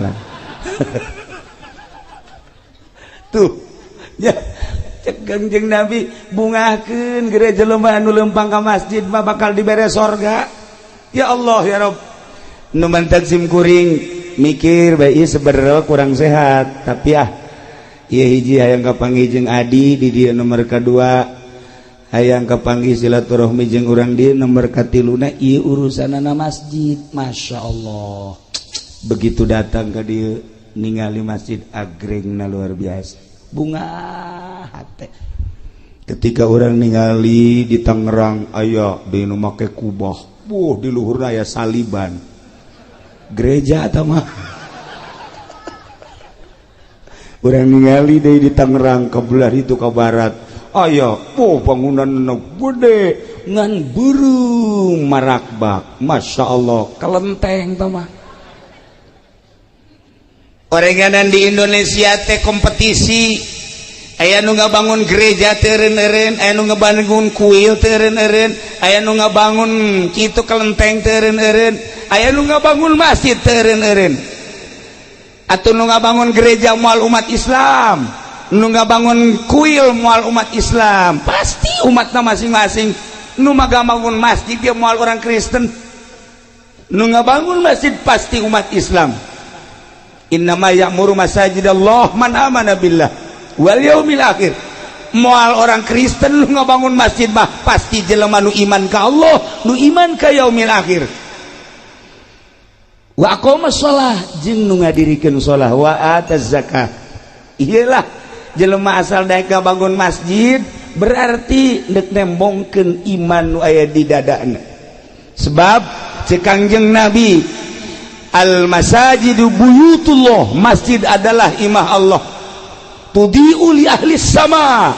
Tuh, ya cek Kangjeng Nabi bungahkeun gere jelema anu lempang ka masjid mah bakal dibere sorga. Ya Allah ya Rob. Nu mantak sim kuring mikir bae ieu sebenarnya kurang sehat, tapi ah ieu hiji hayang kapanggih jeung adi di dieu, nomor kedua hayang kapanggih silaturahmi jeung urang dieu, nomor katiluna ieu urusanana masjid. Masya Allah, begitu datang ke dieu ningali masjid agrengna luar biasa, bunga hate. Ketika orang ningali di Tangerang aya di nu make kubah, wuh, di luhurna aya saliban, gereja atau mah. Orang ningali deui di Tangerang ke belah itu ke barat aya, oh, bangunan gede ngan beureum marakbak, Masya Allah, kelenteng tah mah. Orenganan di Indonesia teh kompetisi, aya nu ngabangun gereja teu eureun-eureun, aya nu ngabangun kuil teu eureun-eureun, aya nu ngabangun kitu kelenteng teu eureun-eureun, aya nu ngabangun masjid teu eureun-eureun. Atau nu ngabangun gereja moal umat Islam, nu ngabangun kuil moal umat Islam, pasti umatna masing-masing. Nu ngabangun masjid dia moal orang Kristen, nu ngabangun masjid pasti umat Islam. Innama ya'muru masajidallah man amana billah wal yaumil akhir. Moal orang Kristen nu ngabangun masjid mah, pasti jelema nu iman ka Allah, nu iman ka yaumil akhir. Wa aqama shalah, jeung nu ngadirikeun shalah, wa ataz zakah. Iyalah jelema asal daek ngabangun masjid berarti deuk nembongkeun iman nu aya di dadana. Sebab cek Kangjeng Nabi, al masajidu buyutullah, masjid adalah imah Allah, tudhi'u li ahli sama,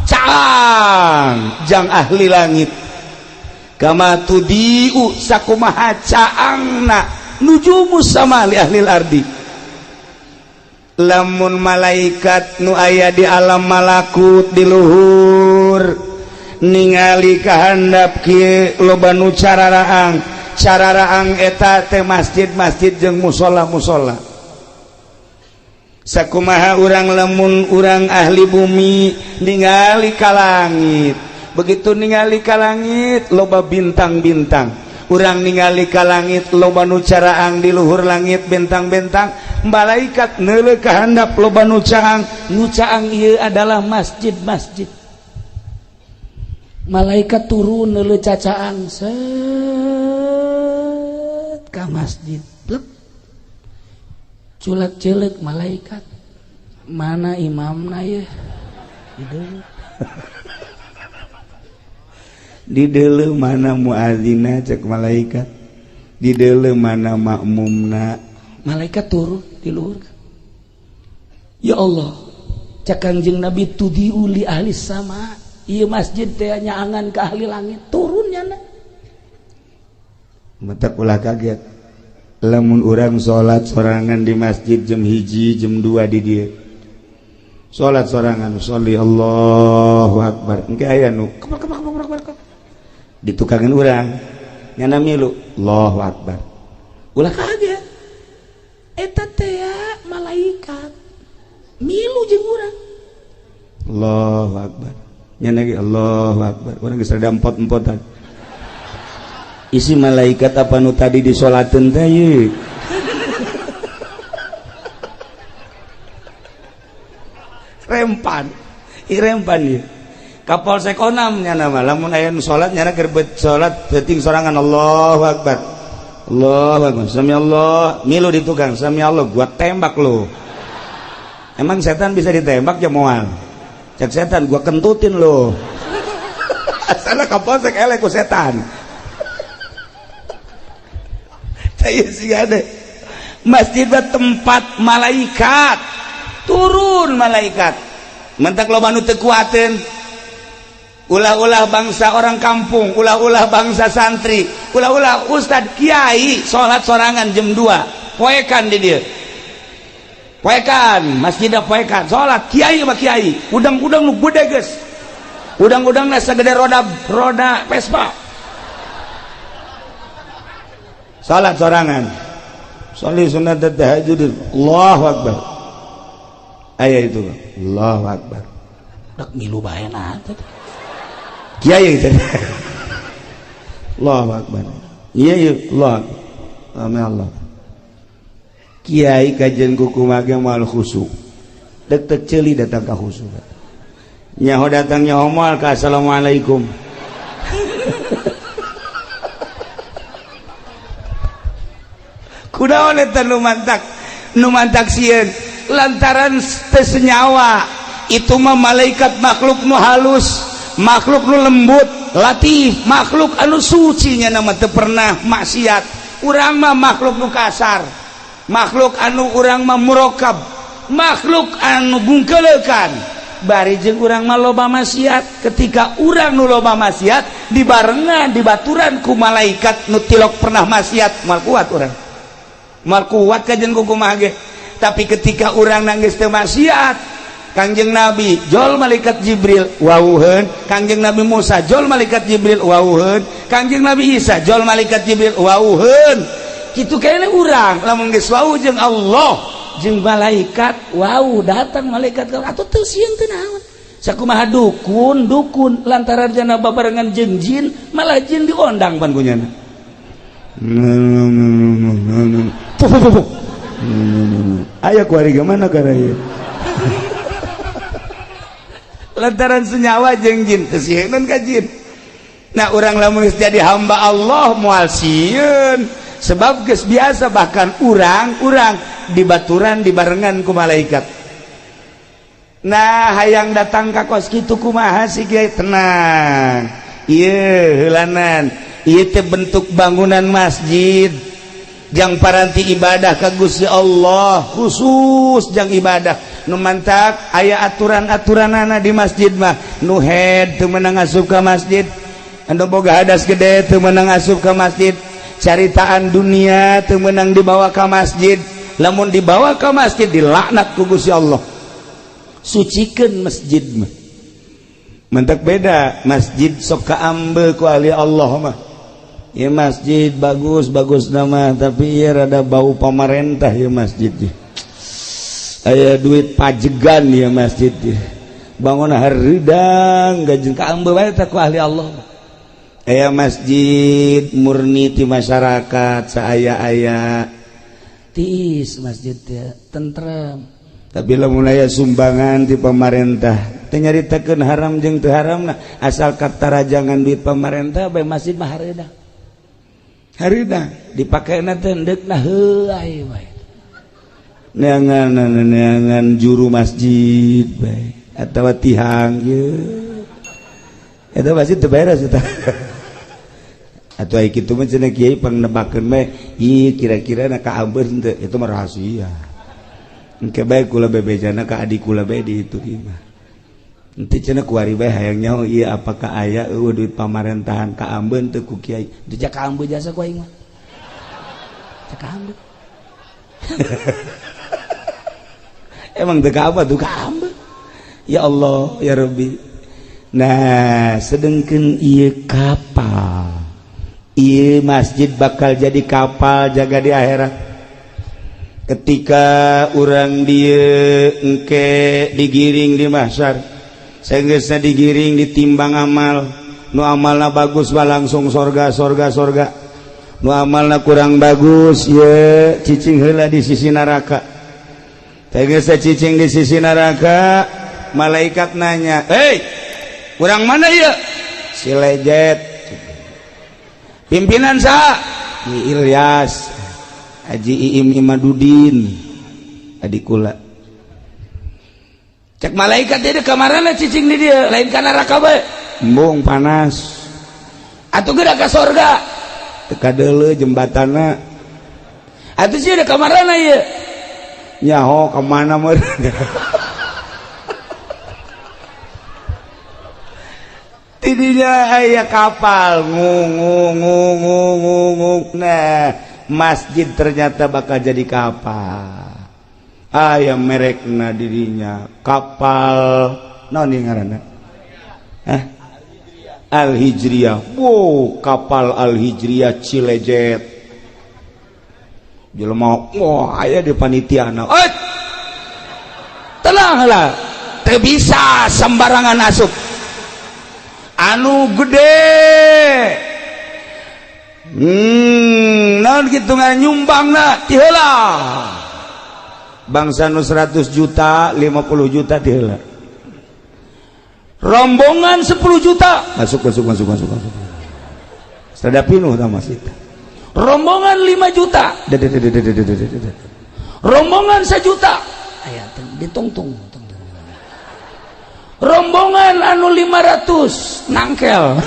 caang jang ahli langit, kama tudhi'u sakumaha caangna nujumus sama li ahli ardi. Lamun malaikat nu aya di alam malakut di luhur ningali kahandap kieu, loba nu cararaang cararaang, eta teh masjid-masjid jeung musola-musola. Sakumaha urang lamun urang ahli bumi ningali ka langit, begitu ningali ka langit loba bintang-bintang. Urang ningali ka langit, loba nu caraang di luhur langit bentang-bentang. Malaikat neuleuh ka handap, loba nu caang. Nu caang ieu adalah masjid-masjid. Malaikat turun neuleuh cacaang set ka masjid. Plek. Culak-ceulek malaikat. Mana imamna ye? Di deuleu mana muadzina, cek malaikat. Di deuleu mana makmumna. Malaikat turun di luhur. Ya Allah, cek Kangjeng Nabi, tudiu li ahli sama. Ieu masjid teh nyaangan ke ahli langit, turun nyana. Matak ulah kaget lamun urang salat sorangan di masjid jam 1, jam 2 di dieu. Salat sorangan, sholli Allahu akbar. Engke aya nu kebak kebak kebak kebak. Ditukangin urang. Nyana milu Allahu akbar. Ulah kaget. Eta teh malaikat milu jeung urang. Allahu akbar. Nyana ge Allahu akbar. Urang geus rada empot-empotan. Isi malaikat apa nu tadi disolateun teh ye? Rempan. Rempan ieu. Ka Polsek Onam nyana mah lamun aya nu salat nyana keur salat peuting sorangan Allahu akbar. Allahu akbar. Sami Allah, milu di tukang, sami Allah, gua tembak lu. Emang setan bisa ditembak ya moal? Cek setan gua kentutin lu. Asalna ka Polsek eleh ku setan. Masjid tempat malaikat turun, malaikat mentak loba nu teu kuateun. Ulah-ulah bangsa orang kampung, ulah-ulah bangsa santri, ulah-ulah ustad kiai salat sorangan jam 2 poekan di dieu, poekan masjid, poekan salat kiai mah kiai udang-udang nu gede geus, udang-udangna sagede roda roda Vespa, salat sorangan, sholli sunat tahajud, Allahu akbar, aya itu Allahu akbar, dak milu bae na kiai tadi, Allahu akbar, iya iya Allah amin Allah, kiai kajian kuku mage moal khusyuk, dek teu ceuli datang ka khusyuk, nyaho datang nyaho moal ka assalamualaikum. Kunaon eta nu mantak sieun lantaran teu senyawa itu mah malaikat makhluk nu halus, makhluk nu lembut, latif, makhluk anu suci nya mah teu pernah maksiat. Urang mah makhluk nu kasar, makhluk anu urang mah murokab, makhluk anu bungkeleukan. Bari jeung urang mah loba maksiat. Ketika urang nu loba maksiat dibarengan dibaturan ku malaikat nu tilok pernah maksiat, moal kuat urang. Moal kuat kajen kumaha ge. Tapi ketika urang nangis teu maksiat, Kangjeng Nabi jol malaikat Jibril wauheun, Kangjeng Nabi Musa jol malaikat Jibril wauheun, Kangjeng Nabi Isa jol malaikat Jibril wauheun. Kitu kene urang lamun geus wau jeung Allah jeung malaikat wau datang malaikat atuh teu sieun teu naon. Sakumaha dukun dukun lantaran jana babarengan jeung jin, malah jin diondang pan kunyana. Aya kuari mana karaya lantaran senyawa jeung jin teu sieun ka jin. Nah urang lamun geus jadi hamba Allah moal sieun, sebab geus biasa bahkan urang-urang dibaturan dibarengan ku malaikat. Nah hayang datang ka kos kitu kumaha sih kiai? Tenang, ieu heulanan ieu teh bentuk bangunan masjid jang paranti ibadah ka Gusti Allah, khusus jang ibadah. Nu mantak aya aturan-aturanana di masjid mah. Nu head teu meunang asup ka masjid, anu boga hadas gede teu meunang asup ka masjid, caritaan dunia teu meunang dibawa ka masjid. Lamun dibawa ka masjid dilaknat ku Gusti Allah. Sucikeun masjid mah. Mentak beda masjid sok kaambe ku ahli Allah mah. Ya masjid bagus bagus nama, tapi ya rada bau pamarentah ya masjid. Aya duit pajegan ya masjid. Bangun hareudang gajeng kaambe wae teh ku ahli Allah. Aya masjid murni ti masyarakat saaya-aya tiis masjid teh tentrem. Tapi lamun aya sumbangan ti pamarentah teu nyaritakeun haram jeung teu haramna, asal katarajangan duit pamarentah bae masjid mah hareudang. Hareudang dipakena teh endeukna heuay bae. Neangan neangan juru masjid bae atawa tihang ieu. Eta masjid teu beres eta. Atau ai kitu mah cenah kiai pangnebakeun bae, ih kira-kira na kaambeun teu, itu mah rahasia. Engke bae kula bebejana ka adik kula bae di itu mah. Henteu cenah kuari bae hayang nyaho ieu apakah aya eueuh duit pamarentahan kaambeun teu ku kiai. Teu kaambeun jasa ku aing mah. Teu kaambeun. Emang teu kaambeun tuh kaambeun. Ya Allah ya Rabbi. Nah, sedengkeun ieu kapal. Ieu masjid bakal jadi kapal jaga di akhirat. Ketika urang dieu engke digiring di mahsyar, saenggeusna digiring ditimbang amal, nu amalna bagus mah langsung sorga sorga sorga, nu amalna kurang bagus ye cicing heula di sisi neraka. Saenggeusna cicing di sisi neraka, malaikat nanya, "Hei, urang mana ieu?" Si lejet. Pimpinan saha? Ki Ilyas, Haji Iim Imadudin, adik kula. Cek malaikat dia kamarana cicing di dia, lain ka neraka bae. Embung panas. Atuh geura ka sorga. Teu kadeuleu jembatanna. Atuh sih ada kamarana ieu. Nyaho ka mana meureun. Tidinya aya kapal ngung ngung ngung ngung ngung. Nah, masjid ternyata bakal jadi kapal. Aya merekna dirinya kapal naon ieu ngaranna? Hah? Al Hijriyah. Wow, kapal Al Hijriyah Cilejet. Jelema wah aya di panitiana. Eh! Tenang lah. Teu bisa sembarangan asup. Anu gede naon kitu nyumbangna ti heula bangsa nu 100 juta 50 juta ti heula rombongan 10 juta masuk masuk masuk masuk masuk sada pinuh tah masjid rombongan 5 juta rombongan 1 juta aya ditungtung rombongan anu 500 nangkel.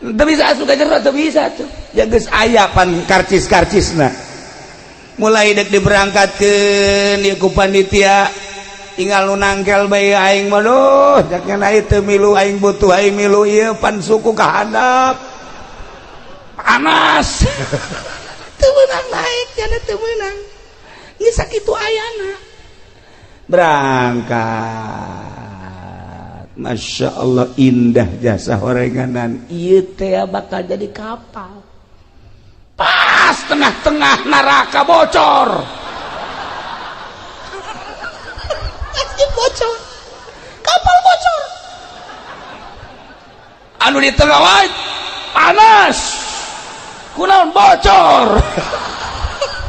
Teu bisa asup ka jero, teu bisa tuh. Ya geus aya pan karcis-karcisna. Mulai dek diberangkatkeun ieu ku panitia, tinggal nu nangkel bae aing mah duh, jaknya ieu teu milu aing butuh aing milu ieu pan suku ka handap. Panas. Teu meunang naik jana teu meunang. Geus sakitu ayana. Berangkat. Masya Allah indah jasa horenganan. Ieu teh bakal jadi kapal. Pas tengah-tengah neraka bocor. Masjid bocor. Kapal bocor. Anu di tengah wae panas. Kunaon bocor.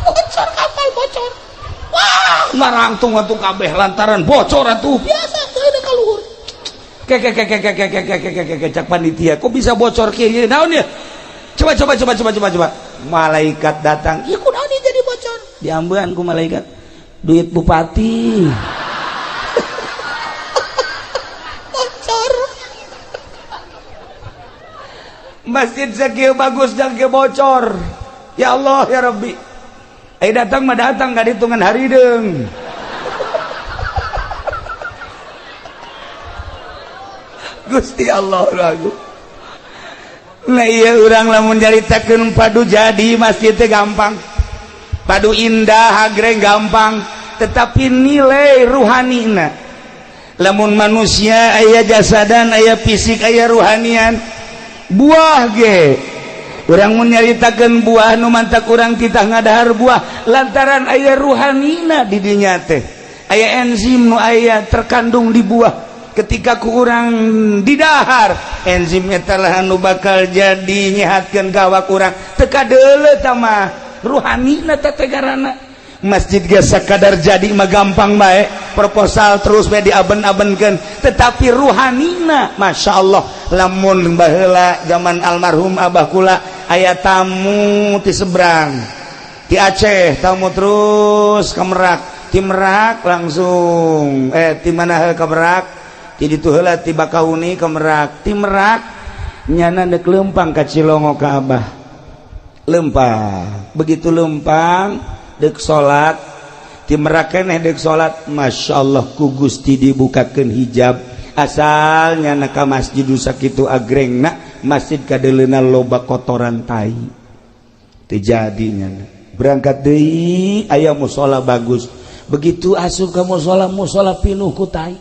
Bocor kapal bocor. Wah, ngarangtung atuh kabeh lantaran bocor atuh. Biasa teu ada ka luhur. Ke ke ke ke ke ke ke ke ke ke cak panitia, kok bisa bocor kieu naon ya? Coba coba coba coba coba coba. Malaikat datang, ieu kunaon ieu jadi bocor? Diambean ku malaikat. Duit bupati. Bocor. Masjid sakieu bagus dan kieu bocor. Ya Allah ya Rabbi. Eh datang mah datang ka hitungan harideung. Gusti Allah lagu. Nah iya urang lamun nyaritakeun padu jadi masjid teh gampang. Padu indah agreng gampang, tetapi nilai ruhanina. Lamun manusia aya jasadan, aya fisik, aya ruhanian. Buah ge urang mun nyaritakeun buah nu mantak urang titah ngadahar buah lantaran aya ruhanina di dinya teh. Aya enzim nu aya terkandung di buah, ketika ku urang didahar, enzim eta lah anu bakal jadi nyehatkeun ka awak urang. Teu kadeuleu tah mah ruhani na teh garana. Masjid ge sakadar jadi mah gampang bae, proposal terus bae diaben-abenkeun, tetapi ruhanina Masya Allah. Lamun baheula zaman almarhum abah kula, aya tamu ti seberang, di Aceh, tamu terus ke Merak, ti Merak langsung ti mana ke Merak, ti ditu heula, ti Bakahuni ke Merak, ti Merak nyana dek lempang ka Cilongo ka abah. Lempang, begitu lempang dek salat, ti Merak keneh dek salat, Masya Allah, ku Gusti dibukakeun hijab. Asalnya na ka masjid sakitu agrengna masjid, kadeleuna loba kotoran tai, teu jadi. Berangkat deui, aya musola bagus. Begitu asup ka musola, musola pinuh ku tai.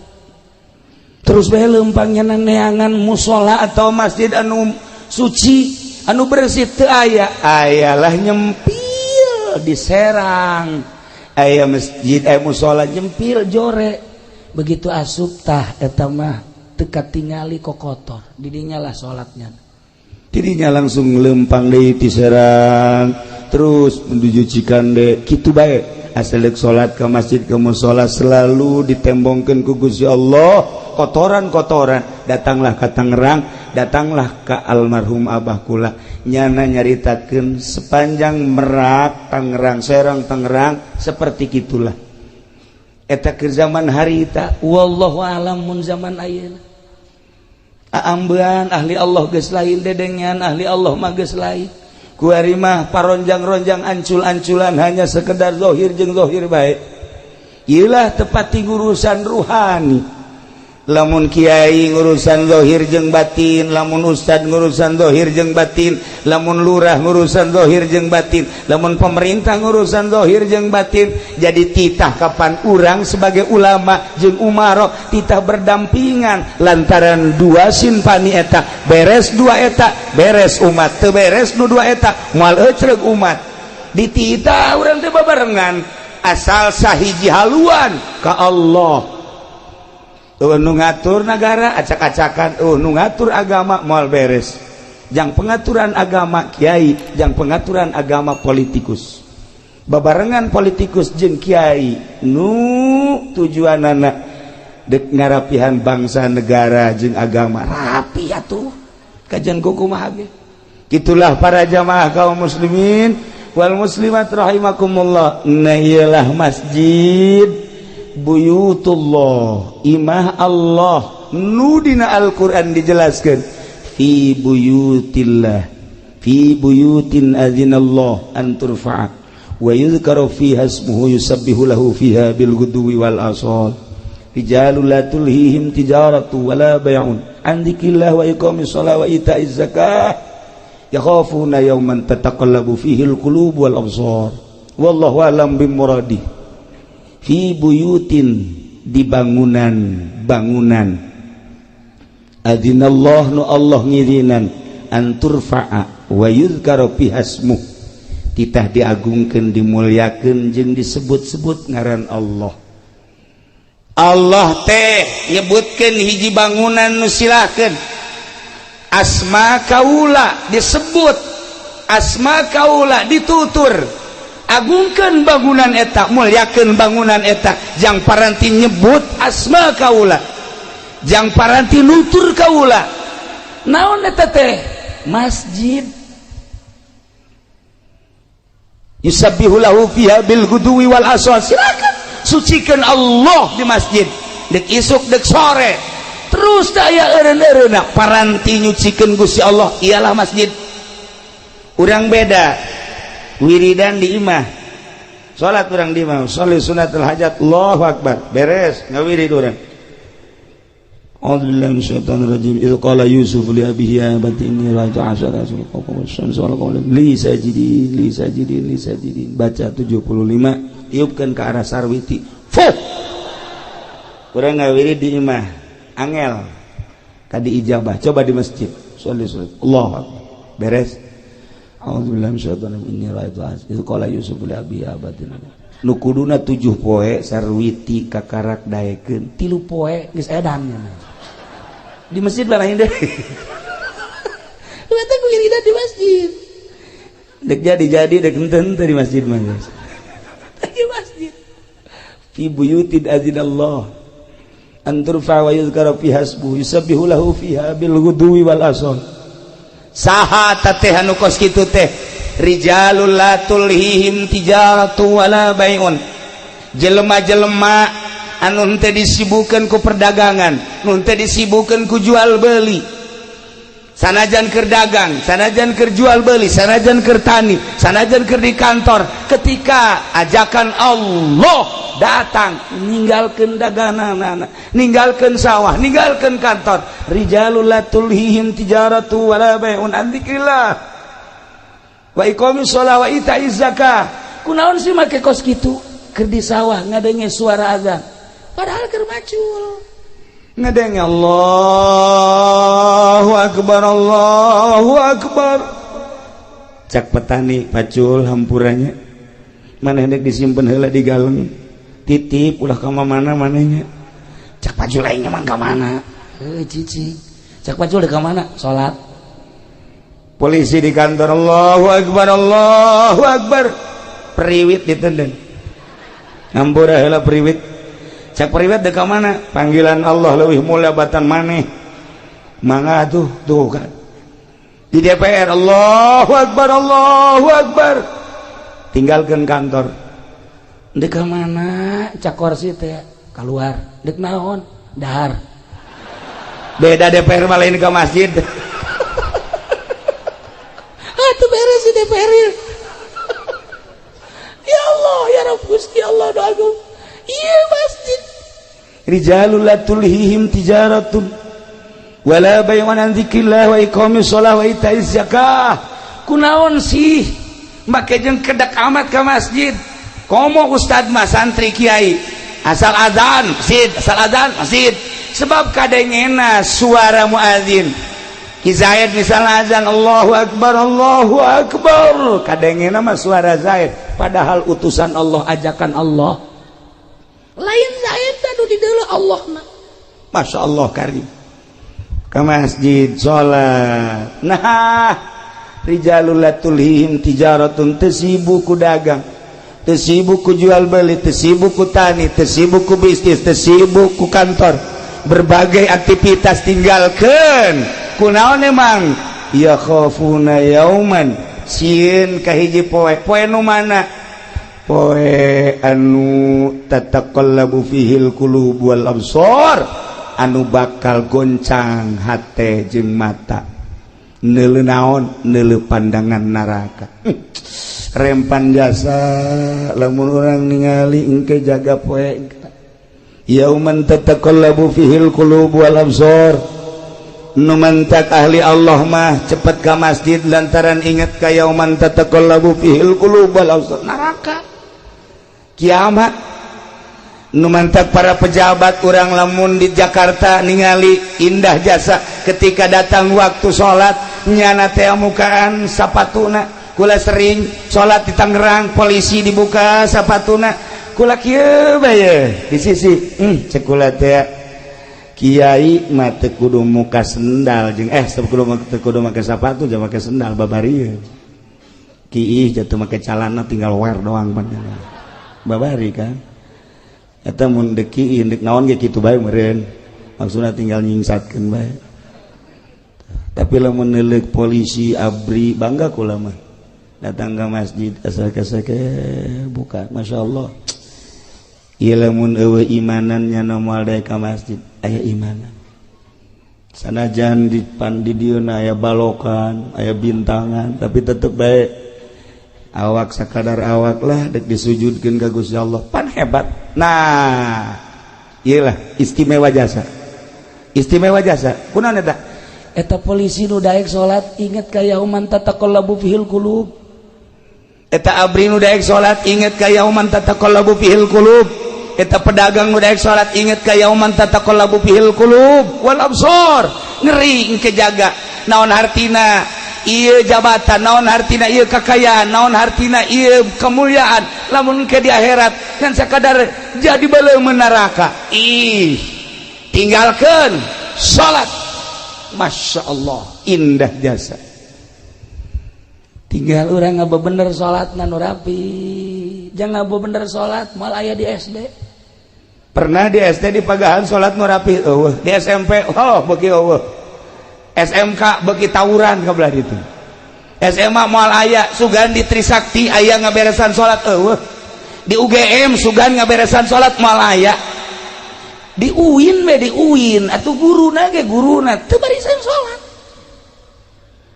Terus bae lempangnya neangan musola atau masjid anu suci, anu bersih, teu aya. Ayalah nyempil di Serang, aya masjid, aya musola nyempil jore. Begitu asup tah eta mah teu katingali kokotor. Didinya lah salatnya, didinya langsung lempang deui ti Serang terus menuju Cikande. Kitu bae asal dek salat ke masjid, ke musola, selalu ditembongkeun ku Gusti Allah kotoran-kotoran. Datanglah ke Tangerang, datanglah ke almarhum abah kula. Nyana nyaritakeun sepanjang Merak, Tangerang, Serang, Tangerang seperti gitulah. Eta keur zaman harita, wallahu alam mun zaman ayeuna. Aambean ahli Allah geus lain, dedengean ahli Allah mah geus lain. Kuari mah paronjang-ronjang, ancul-anculan, hanya sekedar zohir jeung zohir bae. Iyalah tepati urusan ruhani. Lamun kiai ngurusan zohir jeung batin, lamun ustad ngurusan zohir jeung batin, lamun lurah ngurusan zohir jeung batin, lamun pemerintah ngurusan zohir jeung batin, jadi titah kapan urang sebagai ulama jeung umaro titah berdampingan, lantaran dua sinfani eta beres, dua eta beres, umat. Teu beres nu dua eta, moal ecreg umat. Dititah urang teh babarengan, asal sahiji haluan ka Allah. Nu ngatur negara acak-acakan, nu ngatur agama moal beres. Jang pengaturan agama kiai, jang pengaturan agama politikus. Babarengan politikus jeung kiai nu tujuanana dek ngarapihan bangsa, negara jeung agama rapi atuh, kajian kumaha ge. Gitulah para jamaah kaum muslimin wal muslimat rahimakumullah. Nah, iyalah masjid, buyutullah, imah Allah nu dina Al-Qur'an dijelaskan fi buyutillah, fi buyutin adzinallah an turfa'a wa yuzkaru fiha ismuhu yusabbihu lahu fiha bil ghudwi wal asal rijalul la tulhihim tijaratu wala bay'un an dzikrillah wa iqamis shalah wa ita'iz zakah yakhafuna yawman tataqallabu fihi al qulub wal absar wallahu alam bimuradih. Fi buyutin, di bangunan bangunan, adzinallah, nu Allah ngizinan, an turfa'a wa yuzkaru fihasmuh, titah diagungkeun, dimuliakeun jeung disebut-sebut ngaran Allah. Allah teh nyebutkeun hiji bangunan nu silahkeun asma kaula disebut, asma kaula ditutur. Agungkan bangunan eta, muliakan bangunan eta, jang paranti nyebut asma kaula, jang paranti nutur kaula. Naon eta teh? Masjid. Yusabbihu lahu fiha bil ghudwi wal asal. Silakan sucikan Allah di masjid, dek isuk dek sore, terus daya eureun-eureunna paranti nyucikeun Gusti Allah. Ialah masjid. Urang beda, wiridan di imah, salat urang di imah, sholli sunnatul hajat, Allahu akbar, beres ngawirid urang. A'udzu billahi minasyaitonir rajim. Idz qala Yusuf li abihi ya abati inni ra'aitu asyara wasyamsa wal qamara li sajidin li sajidin li sajidin. Baca 75, tiupkan ke arah sarwiti. Fuh. Urang ngawirid di imah angel kadi ijabah. Coba di masjid. Sholli sholli. Allahu akbar. Beres. A'udzubillahi minasyaitonir rajim. Inni ra'aitu itu qala Yusuf li abi abatin. Nu kuduna 7 poe sarwiti kakarak daekeun 3 poe geus edan di masjid lain deh. Lu teh wiridan di masjid. Dek jadi-jadi dek henteu di masjid mah geus. Di masjid. Fi buyutin azinallah an turfa wa yuzkara fiha ismuhu yusabbihu lahu fiha bil ghudwi wal asal. Saha teh anu kos kitu teh? Rijalul la tulhihim tijaratu wala bai'un, jelema-jelema anu henteu disibukeun ku perdagangan, nu henteu disibukeun ku jual beli, sanajan keur dagang, sanajan keur jual beli, sanajan keur tani, sanajan keur di kantor, ketika ajakan Allah datang ninggalkeun dagangan, ninggalkeun sawah, ninggalkeun kantor. Rijalul la tulhihim tijaratu wala bai'un an dzikrillah wa iqamis shalah wa ita'iz zakah. Kunaon sih make kos kitu? Keur di sawah ngadenge suara azan, padahal keur macul, ngadenge Allahu akbar, Allahu akbar. Cak petani, "Pacul, hampuranya, mana hendak disimpen heula di galeng, titip ulah ka mana manehnya." Cak pacul, "Aing emang ka mana?" "Heuh, cicing." Cak pacul, "Ka mana?" "Salat." Polisi di kantor, Allahu akbar, Allahu akbar, periwit ditendang, "Hampura heula, periwit." Cak periwit, "Dek mana?" "Panggilan Allah lebih mulia batan maneh, mangga tuh." Tuh kan di DPR, Allahu akbar, Allahu akbar, tinggalkan kantor. "Dek mana?" Cak korsi teh, "Keluar." "Dek naon?" "Dahar." Beda DPR malah, ini ke masjid. Ah, tuh beres di DPR. Ya Allah, ya Rabb, Gusti Allah, doa. Iya, masjid. Rijalul la tulhihim tijaratun wala bay'un an dzikrillah wa iqamis shalah wa ita'iz zakah. Kunaon sih make jeung kedak amat ke masjid? Komo ustad mah, santri kiai, asal azan masjid, asal azan masjid, sebab kadengena suara muadzin. Ki Zaid misalnya azan, Allahu akbar, Allahu akbar, kadengena mah suara Zaid, padahal utusan Allah, ajakan Allah lain Zaid anu di Allah mah. Masya Allah, karim ke masjid salat. Nah, rijalul la tulhihim tijaratun, teu sibuk ku dagang, teu sibuk ku jual beli, teu sibuk ku tani, teu sibuk ku bisnis, teu sibuk ku kantor, berbagai aktivitas tinggalkan. Kunaon emang? Ya khafuna yauman, sieun ka hiji poe. Poe nu mana? Poe anu tataqallabu fihil qulub wal absar, anu bakal goncang hate jeung mata. Neuleu naon? Neuleu pandangan neraka. Rempan jasa lamun urang ningali engke jaga poe yauman tataqallabu fihil qulub wal absar. Nu mantak ahli Allah mah cepet ka masjid lantaran ingat ka yauman tataqallabu fihil qulub wal absar, neraka, kiamat. Nu mantak para pejabat urang lamun di Jakarta ningali indah jasa, ketika datang waktu salat nyana teh mukaan sapatuna. Kula sering salat di Tangerang, polisi dibuka sapatuna, kula kieu bae di sisi. Cek kula teh, kiai mah teu kudu muka sendal jeung teu kudu, teu kudu make sapatu jeung make sendal babari. Kiih jatuh make calana tinggal wear doang pan babari kan. Eta mun deuk kiih, deuk naon ge kitu bae meureun, maksudna tinggal nyingsatkeun bae. Tapi lamun neuleuk polisi ABRI, bangga kula mah. Datang ke masjid asal kasake buka, Masya Allah. Ieu lamun eueuh imanannya moal daek ka masjid. Aya imanan, sanajan di pan di dieu aya balokan, aya bintangan, tapi tetep bae awak sakadar awak lah dek disujudkeun ka Gusti Allah. Pan hebat. Nah, iyalah istimewa jasa, istimewa jasa. Kunaon eta? Eta polisi nu daek salat inget ka yauman tataqallabu fihil qulub. Eta ABRI nu daek salat inget ka yauman tataqallabu fihil qulub. Eta pedagang nu daek salat inget ka yauman tataqallabu fihil qulub wal absar. Ngeri engke jaga. Naon hartina? Ieu jabatan, naon hartina ieu kakayaan, naon hartina ieu kemuliaan lamun ke di akhirat kan sakadar jadi beuleum neraka. Ih, tinggalkan salat. Masya Allah, indah jasa. Tinggal orang bener salat nu rapi, jangan bener salat. Mal aya di SD. Pernah di SD di pagahan salat nu rapi? Oh, di SMP, oh, beuki eueuh. SMK beuki tawuran ka belah ditu. SMA moal aya. Sugan di Trisakti aya ngaberesan salat? Eueuh. Di UGM sugan ngaberesan salat? Moal aya. Di UIN we, di UIN atuh guruna ge, guruna teu barisan salat.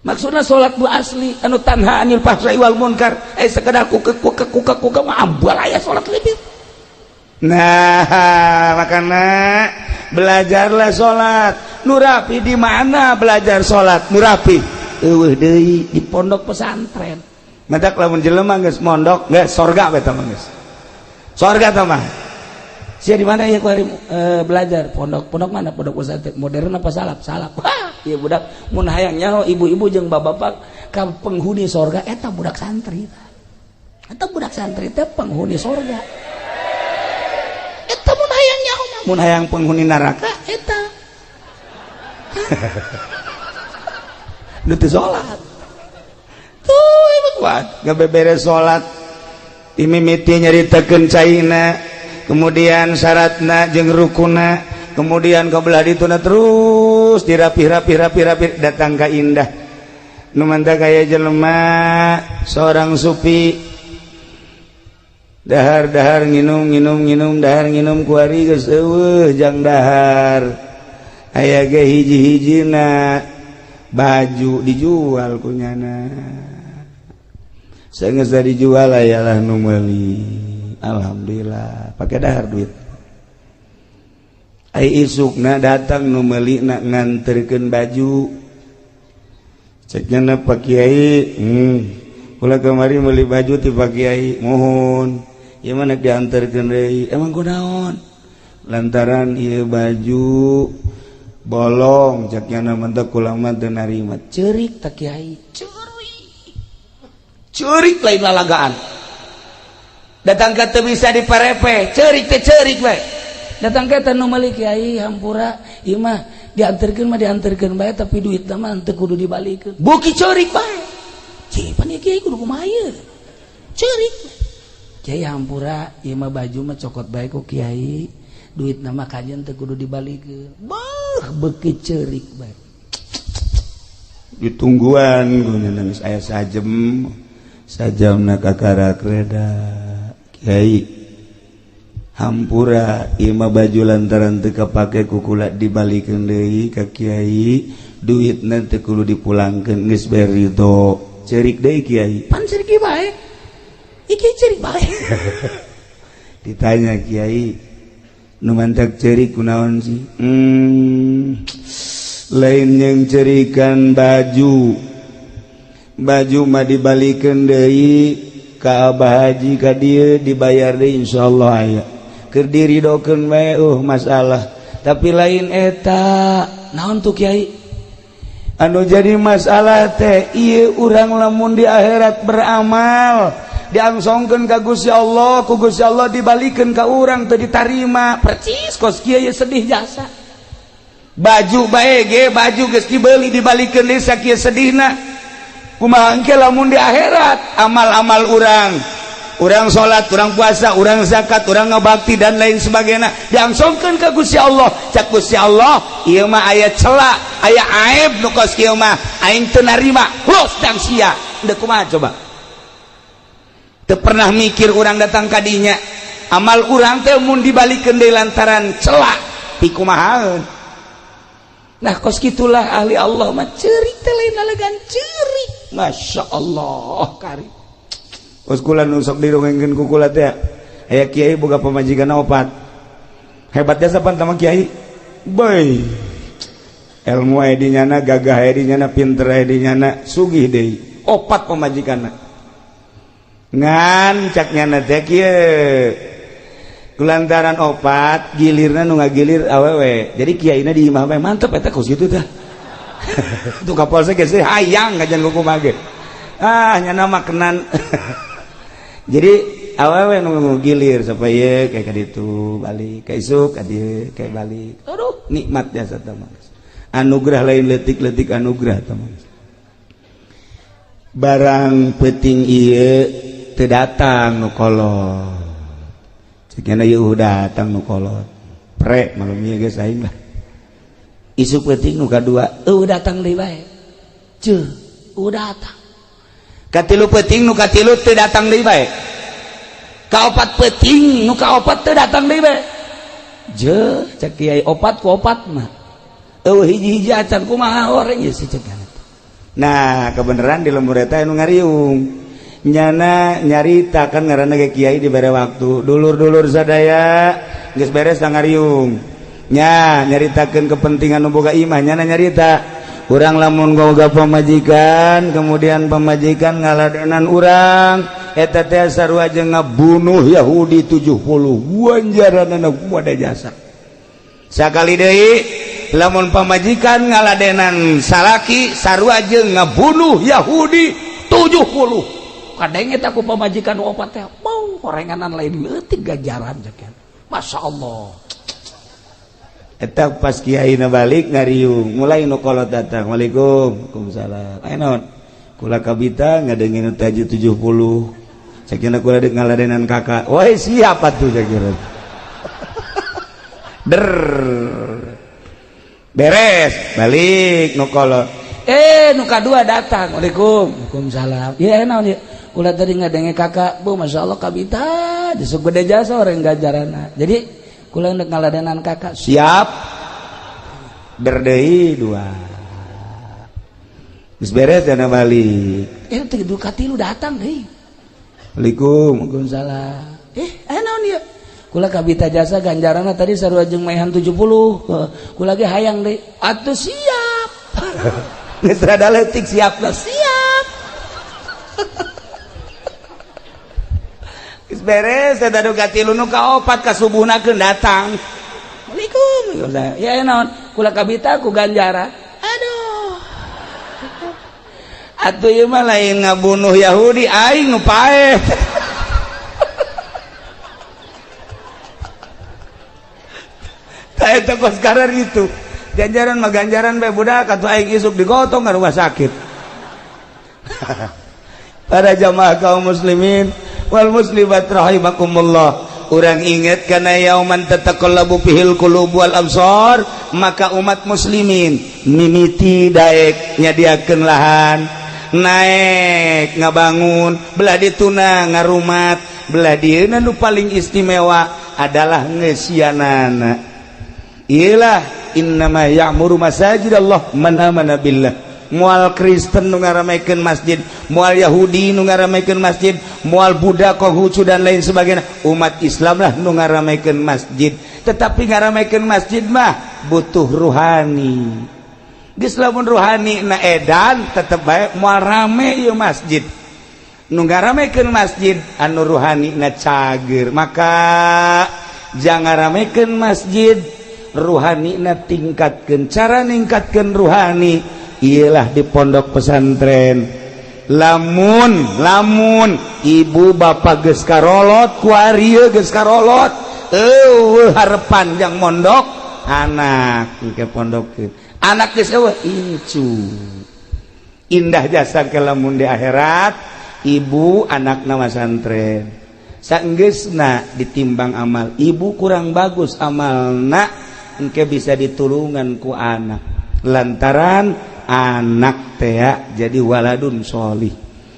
Maksudna salat bu asli anu tanha anil fahsai wal munkar, eh sekedar kuke kuke kuke kuke mah ambal aya salat lebih. Nah, makana belajarlah salat nu rapi. Di mana belajar salat nu rapi? Eueuh deui, di pondok pesantren. Matak lamun jelema geus mondok, geus sorga we mah, geus sorga tah mah. Sia di mana ya kuari belajar? Pondok. Pondok mana? Pondok pesantren modern apa salaf? Salaf. Wah, ieu budak mun hayang nyaho ibu-ibu jeung bapak-bapak ka penghuni sorga, eta budak santri. Eta budak santri teh penghuni sorga. Eta mun hayang nyaho mah. Mun hayang penghuni neraka, eta nu teu salat. Tuh, ieu kuat ngabeberes salat, dimimiti nyaritakeun caina, kemudian syaratna jeung rukuna, kemudian kebelah dituna, terus dirapih-rapi rapi-rapi, datang ka indah nu manta kaya jelema seorang sufi, dahar-dahar, nginum nginum nginum, dahar nginum. Kuari geus eueuh jang dahar, aya ge hiji-hijina baju dijual ku nyana. Saenggeus dijual, ayalah nu meuli. Alhamdulillah, pakai dahar duit. Ai isukna datang nu meuli na nganterkeun baju. Cek nyana, "Pak Kiai, kula kamari meuli baju ti Pak Kiai." "Mohon, ieu mah nek dianterkeun deui." "Emang kunaon?" "Lantaran ieu baju bolong," cek nyana, "mentek kula mah teu narima." Ceurik tak Kiai, ceurik ceurik, lain lalagaan. Datang ke teu bisa diparepe, ceurik teh ceurik we. Datang ke nu meuli, "Kiai, hampura, ieu mah dianterkeun mah dianterkeun bae, tapi duit mah teu kudu dibalikeun." Beuki ceurik bae. Cing pan ieu Kiai kudu kumaha ieu? Ceurik. "Kiai, hampura, ieu mah baju mah cokot bae ku Kiai, duit nama kajian teu kudu dibalikeun." Bah, beuki ceurik bae. Ditungguan ku nangis aya sajem sajamna, kakarak reda. "Kiai, hampura, ieu mah baju lantaran teu kapake ku kula dibalikeun deui ka Kiai, duitna teu kudu dipulangkeun, geus bae ridho." Ceurik deui Kiai. Pan ceurik bae iki, ceurik bae. Ditanya Kiai, "Nu mantak ceurik kunaon sih?" Lain yang cerikan baju, baju mah dibalikeun deui ka Abah Haji ka dieu, dibayar deui insyaallah, aya keur diridokeun bae, masalah. Tapi lain eta." "Naon tuh, Kiai?" "Anu jadi masalah teh ieu, urang lamun di akhirat beramal diangsongkeun ka Gusti Allah, ku Gusti Allah dibalikeun ka urang teu ditarima, percis kos kieu sedih jasa. Baju bae ge, baju geus dibeli dibalikeun deui sakieu sedihna, kumaha engke lamun di akhirat amal-amal urang, urang salat, urang puasa, urang zakat, urang ngabakti dan lain sebagainya diangsongkeun ka Gusti Allah, cak Gusti Allah, ieu mah aya cela, aya aib, nu kos kieu mah aing teu narima, los dang sia." Deuk kumaha coba? Teu pernah mikir urang datang ka dinya, amal urang teh mun dibalikeun deui lantaran cela, pikumahaeun? Nah, kos gitulah ahli Allah mah, ceurik teh lain lalagan ceurik. Masya Allah, kari kos kula nu sok dirongengkeun ku kula teh, aya kiai boga pamajikan opat. Hebat jasa pan tama kiai boy, ilmu aya di nyana, gagah aya di nyana, pinter aya di nyana, sugih deui, opat pamajikanna. Ngan cak nyana teh kieu, kulantaran opat gilirna nu ngagilir awewe, jadi kiaina di imah bae. Mantep eta kos kitu tah. Tuh Kapolsek geus hayang kajian kumaha ge. Ah, nyana mah kenan. Jadi awewe nu gilir supaya kayak ka ditu balik, ka isuk ka dieu kayak balik. Aduh, nikmat jasa teh mah. Anugerah lain leutik-leutik anugerah teh mah. Barang peuting ieu teu datang nu kolot. Cek nya ieu datang nu kolot. Pre malum ieu geus aing lah. Isuk peuting nu kadua, eueuh datang deui bae. Ceuh, eueuh datang. Katilu peuting nu katilu teu datang deui bae. Kaopat peuting nu kaopat teu datang deui bae. Je, cek kiai opat ku opat mah. Eueuh hiji-hiji acan kumaha horeng ieu si cek. Nah, kebenaran di lembur eta anu ngariung. Nyana nyarita kan ngaranna ge kiai dibere waktu. Dulur-dulur sadaya geus beres ngariung. Nya nyaritakeun kepentingan nu boga imah, nyana nyarita urang lamun boga pamajikan, kemudian pamajikan ngaladenan urang eta teh sarua jeung ngabunuh Yahudi 70 ganjaranna kumaha jasa. Sakali deui lamun pamajikan ngaladenan salaki sarua jeung ngabunuh Yahudi 70. Kadenge eta ku pamajikan opat teh mau horenganan lain leutik ganjaran cek. Masya Allah. Eta pas kiai na balik ngariung, mulai nu kolot datang. Waalaikum, waalaikumsalam. Aya naon? Kula kabita ngadengin tahajud 70. Sakina kula deuk ngaladenan kakak. Woi siapa tuh sakira. Der. Beres, balik nu kolot. Nu kadua datang. Waalaikum, waalaikumsalam. Ieu naon ieu? Kula tadi ngadenge kakak, bu Masya Allah kabita, disuk gede jasa orang ganjaranna. Jadi kula ndek ngaladenan kakak, siap. Berdei dua. Geus beres dana balik. Teh du katilu datang deui. Waalaikum, waalaikumsalam. Aya naon ieu? Kula kabita jasa ganjaranna tadi sarua jeung maehan 70. Kula ge hayang deui. Atuh siap. Geus rada leutik siap lah, siap. Geus beres eta nu katilu nu kaopat ka subuhna keun datang. Waalaikum. Ya naon? Kula kabita ku ganjaran. Aduh. Atuh ieu mah lain ngabunuh Yahudi aing nu paeh. Tah eta kos karar itu. Ganjaran mah ganjaran bae budak atuh aing isuk digotong ka rumah sakit. Para jamaah kaum muslimin wal muslimat rahimakumullah, urang inget karena yauman tataqallabu fihil qulub wal absar, maka umat muslimin mimiti daek nyadiakeun lahan, naek ngabangun, belah dituna ngarumat, belah dieuna nu paling istimewa adalah ngeusianana. Iyalah innama ya'muru masajidallah man amana billah. Moal Kristen nu ngaramekeun masjid, moal Yahudi nu ngaramekeun masjid, moal Buddha, Konghucu dan lain sebagainya. Umat Islam lah nu ngaramekeun masjid. Tetapi ngaramekeun masjid mah butuh ruhani. Geus lamun ruhani na edan tetep bae moal rame ieu masjid. Nu ngaramekeun masjid anu ruhani na cager. Maka jangan ramekeun masjid, ruhani na tingkatkeun. Cara ningkatkeun ruhani ialah di pondok pesantren. Lamun lamun ibu bapak geus karolot kuari geus karolot, eueuh harepan jang mondok anak ke pondok anak geus eueuh incu. Indah jasa ke lamun di akhirat ibu anak nama santren saenggeusna ditimbang amal ibu kurang bagus amalna engke bisa ditulungan ku anak lantaran anak tea jadi waladun sholih.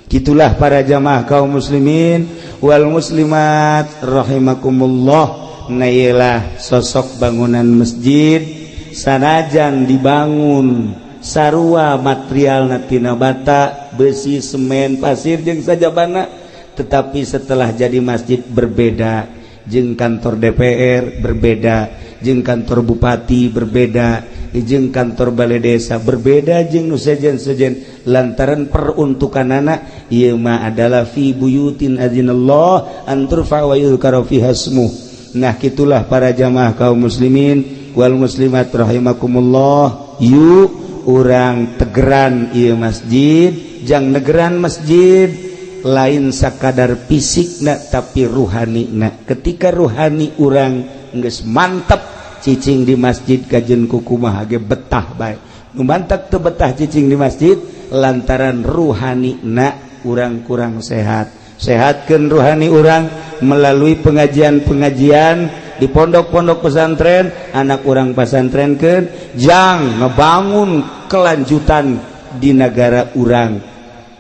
Gitulah para jamaah kaum muslimin wal muslimat rahimakumullah. Nailah sosok bangunan masjid sanajan dibangun sarua material tina bata, besi, semen, pasir jeung sajabana, tetapi setelah jadi masjid berbeda jeung kantor DPR, berbeda jeung kantor bupati, berbeda jeung kantor balai desa, berbeda jeung nu sejen-sejen lantaran peruntukanana ieu mah adalah fi buyutin adzinallah an turfa wa yuzkara fiha ismuh. Nah kitulah para jamaah kaum muslimin wal muslimat rahimakumullah. Yuk Urang tegeran ieu masjid, jang negeran masjid lain sakadar fisik na, tapi ruhani na. Ketika ruhani urang geus mantep, cicing di masjid kajen kukumaha ge betah bae. Nu mantap teu betah cicing di masjid lantaran ruhani na urang kurang sehat. Sehatkan ruhani urang melalui pengajian-pengajian di pondok-pondok pesantren, anak urang pesantrenkeun, jang ngebangun kelanjutan di negara urang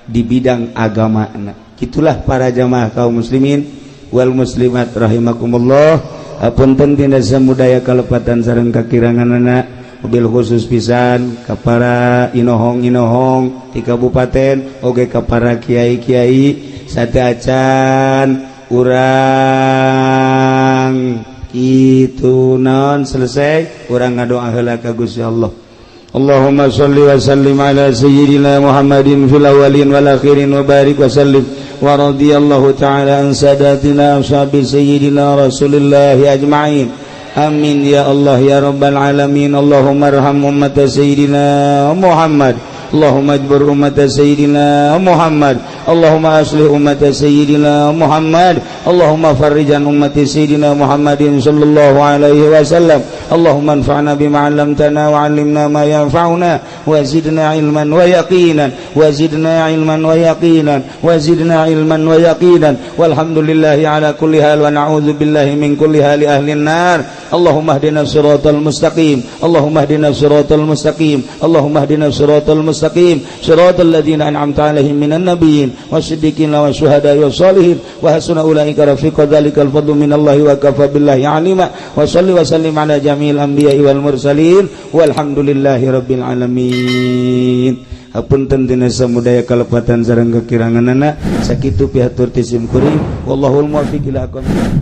di bidang agama. Itulah para jamaah kaum muslimin wal muslimat rahimakumullah. Apunten tina samudaya kalepatan sareng kakiranganana, mobil khusus pisan ka para inohong-inohong di kabupaten, oge ka para kiai-kiai. Sateuacan urang itu non selesai, urang ngadoa heula ka Gusti Allah. Allahumma shalli wa sallim ala sayyidina Muhammadin fil awwalin wal akhirin wa barik wa sallim wa radiyallahu ta'ala an sadatina ashabi sayyidina Rasulillah ajma'in. Amin ya Allah ya rabbal alamin. Allahumma arham ummat sayyidina Muhammad. Allahumma ajbur ummat sayyidina Muhammad. Allahumma aslih ummat sayyidina Muhammad. Allahumma farrijan ummat sayyidina Muhammadin sallallahu alaihi wasallam. Allahumma anfa'na bima 'allamtana wa 'allimna ma yanfa'una wa zidna ilman wa yaqinan wa zidna ilman wa yaqinan wa zidna ilman wa yaqinan. Walhamdulillahi ala kulli hal wa na'udzu billahi min kulli hali ahli nar. Allahumma hdina siratal mustaqim. Allahumma hdina siratal mustaqim. Allahumma hdina siratal mustaqim, siratal ladzina an'amta 'alaihim minan nabiyyin wasiddiqin wasyuhada'i wassalihin wa hasuna ulaika rafiqa. Dzalikal fadlu minallahi wa kafa billahi alima. Wa salli wa sallim ala jami'il anbiya'i wal mursalin walhamdulillahi rabbil alamin. Hapunten tina samudaya kalepatan sareng kekiranganana. Sakitu pihatur ti sim kuring. Wallahul muwaffiq ila aqwamit.